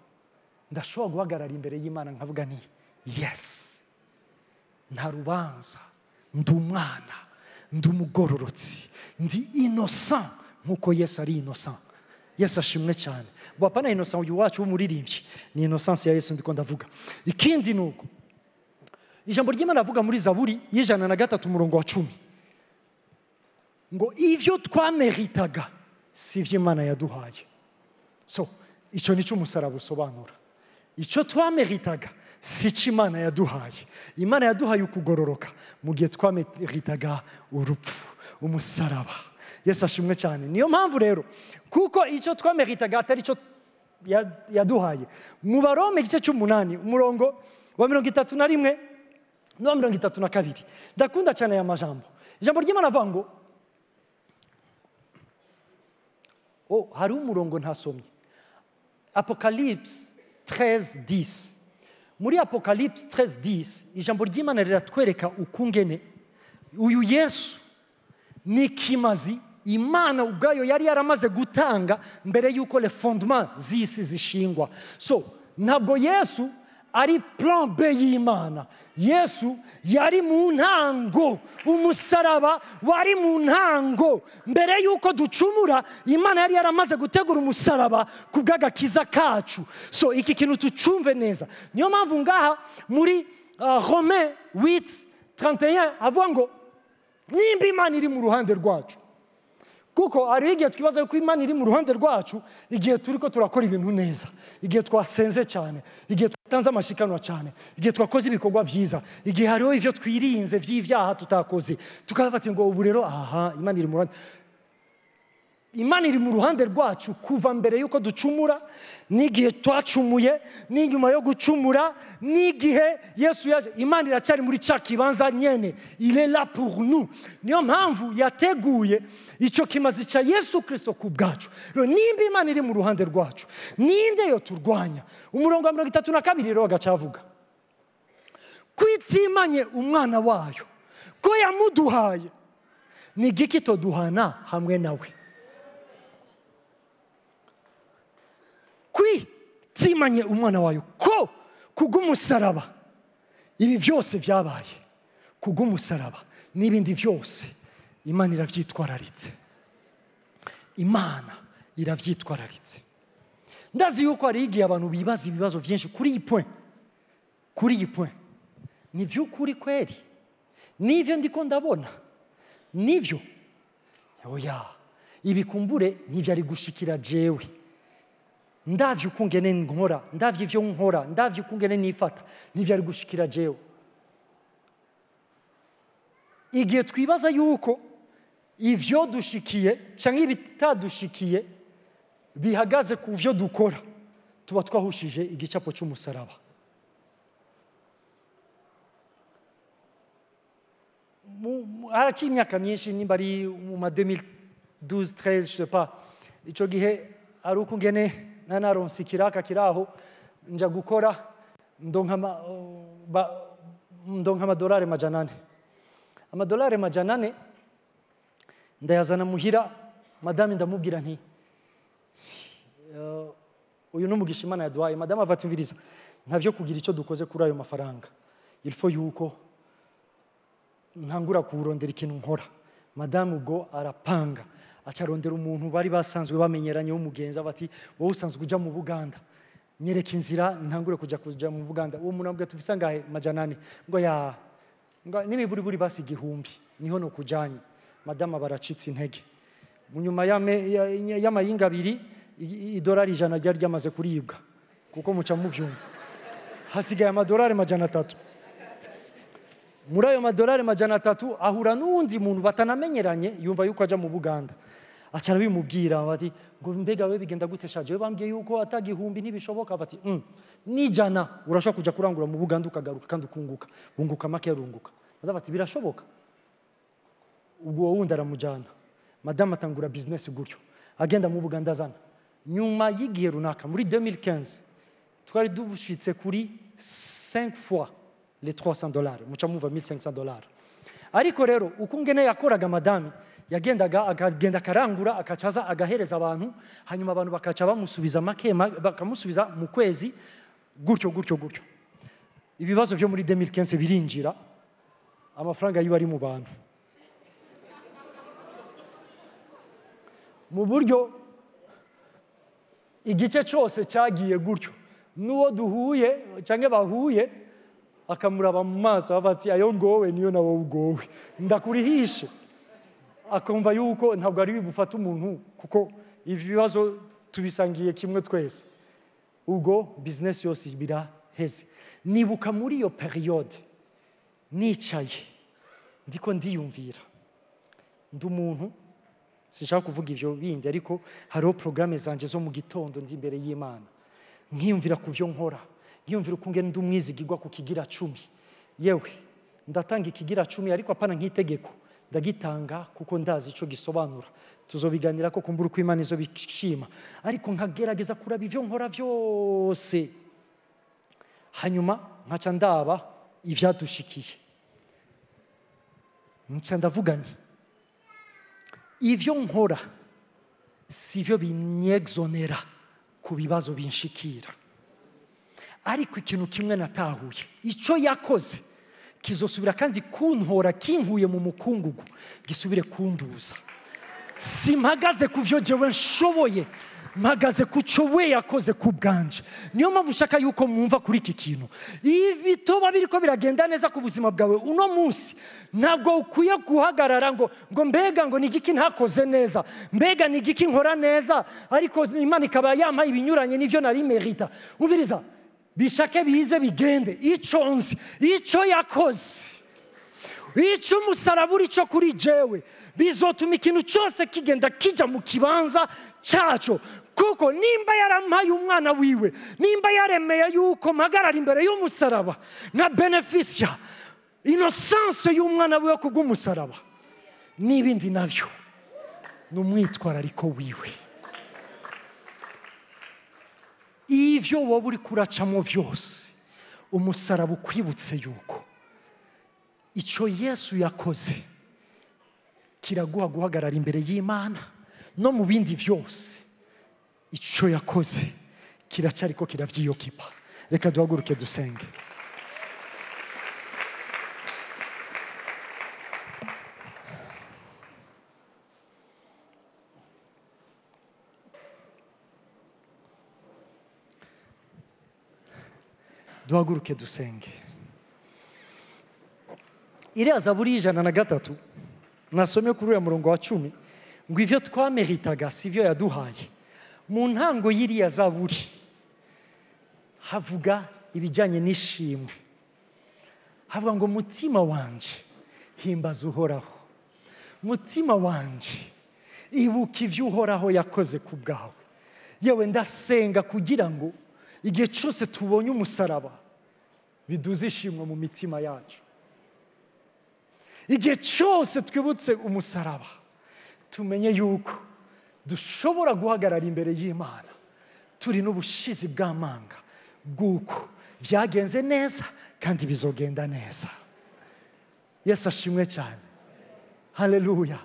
ndashobora guhagarara imbere y'Imana nkavuga nti yes, nta rubanza, ndi umwana, ndi umugororotsi, ndi innocent nkuko Yesu ari innocent. Yesu ashimwe cyane. Bwapana innocent uyu wacu w'umuririmbyi, ni innocence ya Yesu ndiko ndavuga. Ikindi nuko ijambo ry'Imana avuga muri Zaburi y'103 umurongo wa 10 ngo ivyo twameritaga si ivyo Imana yaduhaye. So ico nico umusaraba usobanura. Ico twameritaga si cyo Imana yaduhaye. Imana yaduhaye ukugororoka mu gihe twameritaga urupfu, umusaraba. Yesu ashimwe cyane. Niyo mpamvu rero kuko icyo twameritaga atari cyo yaduhaye. Mu Barome igice cy'umunani umurongo wa 31 no 32, ndakunda cyane aya majambo. Ijambo ry'Imana avuga ngo oh, hari umurongo ntasomye. Apocalypse 13:10. Muri Apocalypse 13:10 ijambo ry'Imana riratwereka ukungene uyu Yesu ni kimazi Imana ubwayo yari yaramaze gutanga mbere yuko le fondement z'isi zishingwa. So ntabwo Yesu ari plan B y'Imana. Yesu yari mu ntango, umusaraba wari mu ntango. Mbere yuko ducumura, Imana yari yaramaze gutegura umusaraba kubw'agakiza kacu. So iki kintu tucumve neza. Niyo mpamvu ngaha muri Romains 8:31 avuga ngo nimba Imana iri mu ruhande rwacu. Kuko hari igihe twibaza ko Imana iri mu ruhande rwacu igihe turiko turakora ibintu neza, igihe twasenze cyane, igihe twatanze amashikanwa cyane, igihe twakoze ibikorwa vyiza, igihe hariho ivyo twirinze vy'ivyaha tutakoze, tukafata ngo ubu rero aha Imana iri mu ruhande. Imana iri mu ruhande rwacu kuva mbere yuko ducumura, n'igihe twacumuye, n'inyuma yo gucumura, n'igihe Yesu yaje. Imana iracyari muri cya kibanza nyene. Il est là pour nous. Niyo mpamvu yateguye ico kimazi ca Yesu Kristo ku bwacu. Rero nimba Imana iri mu ruhande rwacu, ninde yo turwanya? Umurongo wa 32 rero agacavuga kwitimanye umwana wayo ko yamuduhaye, ni giki toduhana hamwe nawe? Kwitimanye umwana wayo ko kubw'umusaraba ibi byose byabaye, kubw'umusaraba n'ibindi byose Imana iravyitwararitse. Imana iravyitwararitse. Ndazi yuko hari igihe abantu bibaza ibibazo byinshi kuri iyi point. Kuri iyi point ni vy'ukuri kweri? Nivyo ndiko ndabona? Nivyo? Oya, ibikumbure ntivyari gushikira jewe. Ndavye ukungene nkora, ndavye ivyo nkora, ndavye ukungene nifata, ntivyari gushikira jewe. Igihe twibaza yuko ivyo dushikiye canke ibitadushikiye bihagaze ku vyo dukora, tuba twahushije igicapo cy'umusaraba. Haraciye imyaka myinshi, nimba ari mu ma 2012 13, je sais pas, ico gihe ari uko ngene nanaronse ikiraka kiraho nja gukora, ndonka amadolari 400. Amadolari 400 ndayazana muhira, madame ndamubwira nti uyu n'umugisha Imana yaduhaye. Madame avatumviriza, ntavyo kugira icyo dukoze kuri ayo mafaranga, il faut yuko ntangura kurondera ikintu nkora. Madame ubwo arapanga, acarondera umuntu bari basanzwe bamenyeranye w'umugenzi, bati wowe usanzwe uja mu Buganda, nyereka inzira ntangure kuja mu Buganda. Uwo muntu ambwira tufisa ngahe? 400. Ngo ya ngo n'imiburiburi basi 1000 niho no kujanye. Madame baracitse intege. Mu nyuma y'amayinga abiri idolari 100 ryari ryamaze kuribwa, kuko muca muvyumva, hasigaye amadolari 300. Muri ayo madolari 300 ahura n'uwundi muntu batanamenyeranye, yumva yuko aja mu Buganda, aca arabimubwira bati ngo mbega we bigenda gute shaje, we bambwiye yuko atagihumbi ntibishoboka. Bati n'ijana urashobora kuja kurangura mu Buganda ukagaruka kandi ukunguka, wunguka make yarunguka. Bati birashoboka. Ubwo wundi aramujana, madame atangura business gutyo, agenda mu Buganda azana. Nyuma y'igihe runaka muri 2015 twari dushitse kuri 5 fois les $300, muca muva $1500. Ariko rero uko ngene yakoraga madame, yagendaga akagenda akarangura akacaza agahereza abantu, hanyuma abantu bakaca bamusubiza make, bakamusubiza mu kwezi gutyo gutyo gutyo. Ibibazo vyo muri 2015 birinjira, amafaranga yiwe ari mu bantu mu buryo igice cyose cyagiye gutyo. N'uwo duhuye cyangwa bahuye akamuraba mu maso bati ayo ngowe niyo nawe ugowe, ndakurihishe. Akumva yuko ntabwo ari bufata umuntu, kuko ibibazo tubisangiye kimwe twese. Ubwo business yose biraheze. Nibuka muri iyo periode nicaye ndiko ndiyumvira, ndi umuntu sinshaka kuvuga ivyo bindi, ariko hariho programme zanje zo mu gitondo ndi imbere y'Imana, nkiyumvira ku vyo nkora, nkiyumvira uko ngene ndi umwizigirwa ku kigira 10. Yewe ndatanga ikigira 10, ariko apana nk'itegeko, ndagitanga kuko ndazi ico gisobanura, tuzobiganira ko kumbura uko Imana izobishima, ariko nkagerageza kuraba ivyo nkora vyose, hanyuma nkaca ndaba ivyadushikiye, nca ndavuga nti ivyo nkora sivyo binyexonera ku bibazo binshikira, ariko ikintu kimwe natahuye, ico yakoze kizosubira kandi kuntora kinkuye mu mukungugu, gisubire kunduza. Simpagaze ku vyo jewe nshoboye, mpagaze ku cyo we yakoze ku bwanje. Niyo mpamvu ushaka yuko mwumva kuri iki kintu. Ibitoba biriko biragenda neza ku buzima bwawe uno munsi, ntabwo ukwiye guhagarara ngo mbega ngo nigiki ntakoze neza, mbega nigiki nkora neza, ariko Imana ikaba yampa ibinyuranye n'ivyo nari merita. Umviriza, bishake bize bigende, ico nzi, ico yakoze, ico umusaraba uri cyo kuri jewe, bizotuma ikintu cyose kigenda kija mu kibanza cyaco. Kuko nimba yarampaye umwana wiwe, nimba yaremeye yuko mpagarara imbere y'umusaraba nka beneficia innocence y'umwana wiwe kubw'umusaraba, n'ibindi navyo ni umwitwarariko wiwe. Ivyo wowe uri kuracamo vyose, umusaraba ukwibutse yuko ico Yesu yakoze kiraguha guhagarara imbere y'Imana, no mu bindi vyose ico yakoze kiracariko kiravyiyokipa. Reka duhaguruke dusenge. Duhaguruke dusenge. Iriya Zaburi 103 nasomye kuri uyu murongo wa 10 ngo ivyo twameritaga sivyo yaduhaye. Mu ntango y'iriya Zaburi havuga ibijyanye n'ishimwe, havuga ngo mutima wanje himbaza Uhoraho, mutima wanje ibuka ivyo Uhoraho yakoze ku bwawe. Yewe ndasenga kugira ngo Igihe cyose tubonye umusaraba biduza ishimwe mu mitima yacu. Igihe cyose twibutse umusaraba tumenye yuko dushobora guhagarara imbere y'Imana turi n'ubushizi bw'amanga bw'uko byagenze neza kandi bizogenda neza. Yesu ashimwe cyane. Haleluya.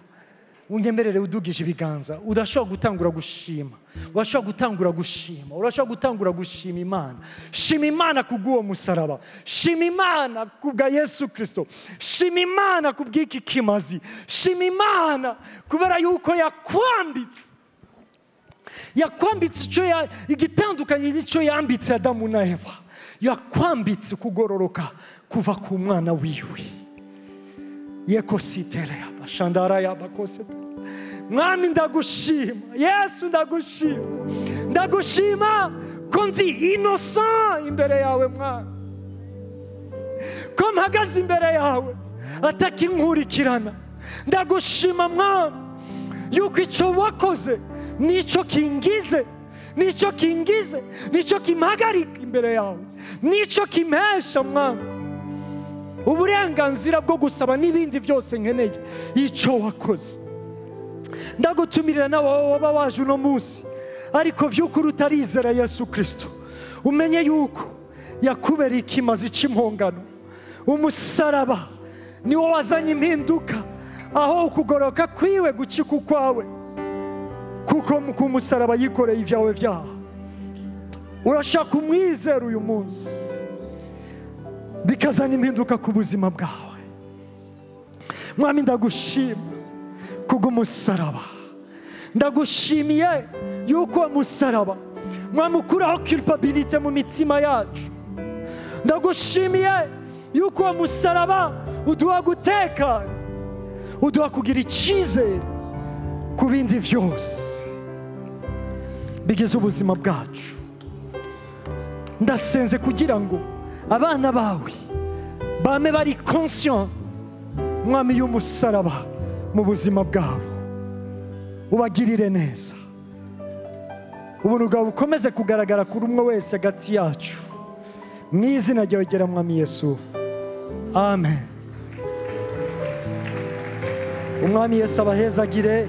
Unyemerere udugije ibiganza. Urashobora gutangura gushima, urashobora gutangura gushima, urashobora gutangura gushima Imana. Shima Imana kubw'uwo musaraba, shima Imana kubwa Yesu Kristo, shima Imana kubw'iki kimazi, shima Imana kubera yuko yakwambitse, yakwambitse icyo igitandukanye n'icyo yambitse Adamu na Eva. Yakwambitse kugororoka kuva ku mwana wiwe. Yekositerea bashandara yabakosete. Mwami ndagushima, Yesu ndagushima, ndagushima ko ndi innocent imbere yawe Mwami, ko mpagaze imbere yawe atakinkurikirana. Ndagushima Mwami yuko icyo wakoze nicyo kingize, nicyo kingize, nicyo kimpagarika imbere yawe, nicyo kimpesha Mwami uburenganzira bwo gusaba n'ibindi byose nkeneye. Icyo wakoze ndagutumirira nawe waba waje uno munsi ariko by'ukuri utarizera Yesu Kristo, umenye yuko yakubereye ikimazi cy'impongano. Umusaraba niwo wazanye impinduka, aho ukugoroka kwiwe gucika ukwawe, kuko ku musaraba yikoreye ibyawe byaha. Urashaka umwizera uyu munsi bikazana impinduka ku buzima bwawe. Mwami ndagushima kubw'umusaraba, ndagushimiye yuko uwo musaraba Mwami ukuraho culpabilité mu mitima yacu. Ndagushimiye yuko uwo musaraba uduha gutekana, uduha kugira icyizere ku bindi byose bigize ubuzima bwacu. Ndasenze kugira ngo abana bawe bame bari conscient Mwami y'umusaraba mu buzima bwabo, ubagirire neza. Ubuntu bwawe bukomeze kugaragara kuri umwe wese hagati yacu. Mu izina ryawe ryera Mwami Yesu, amen. Umwami Yesu abahezagire.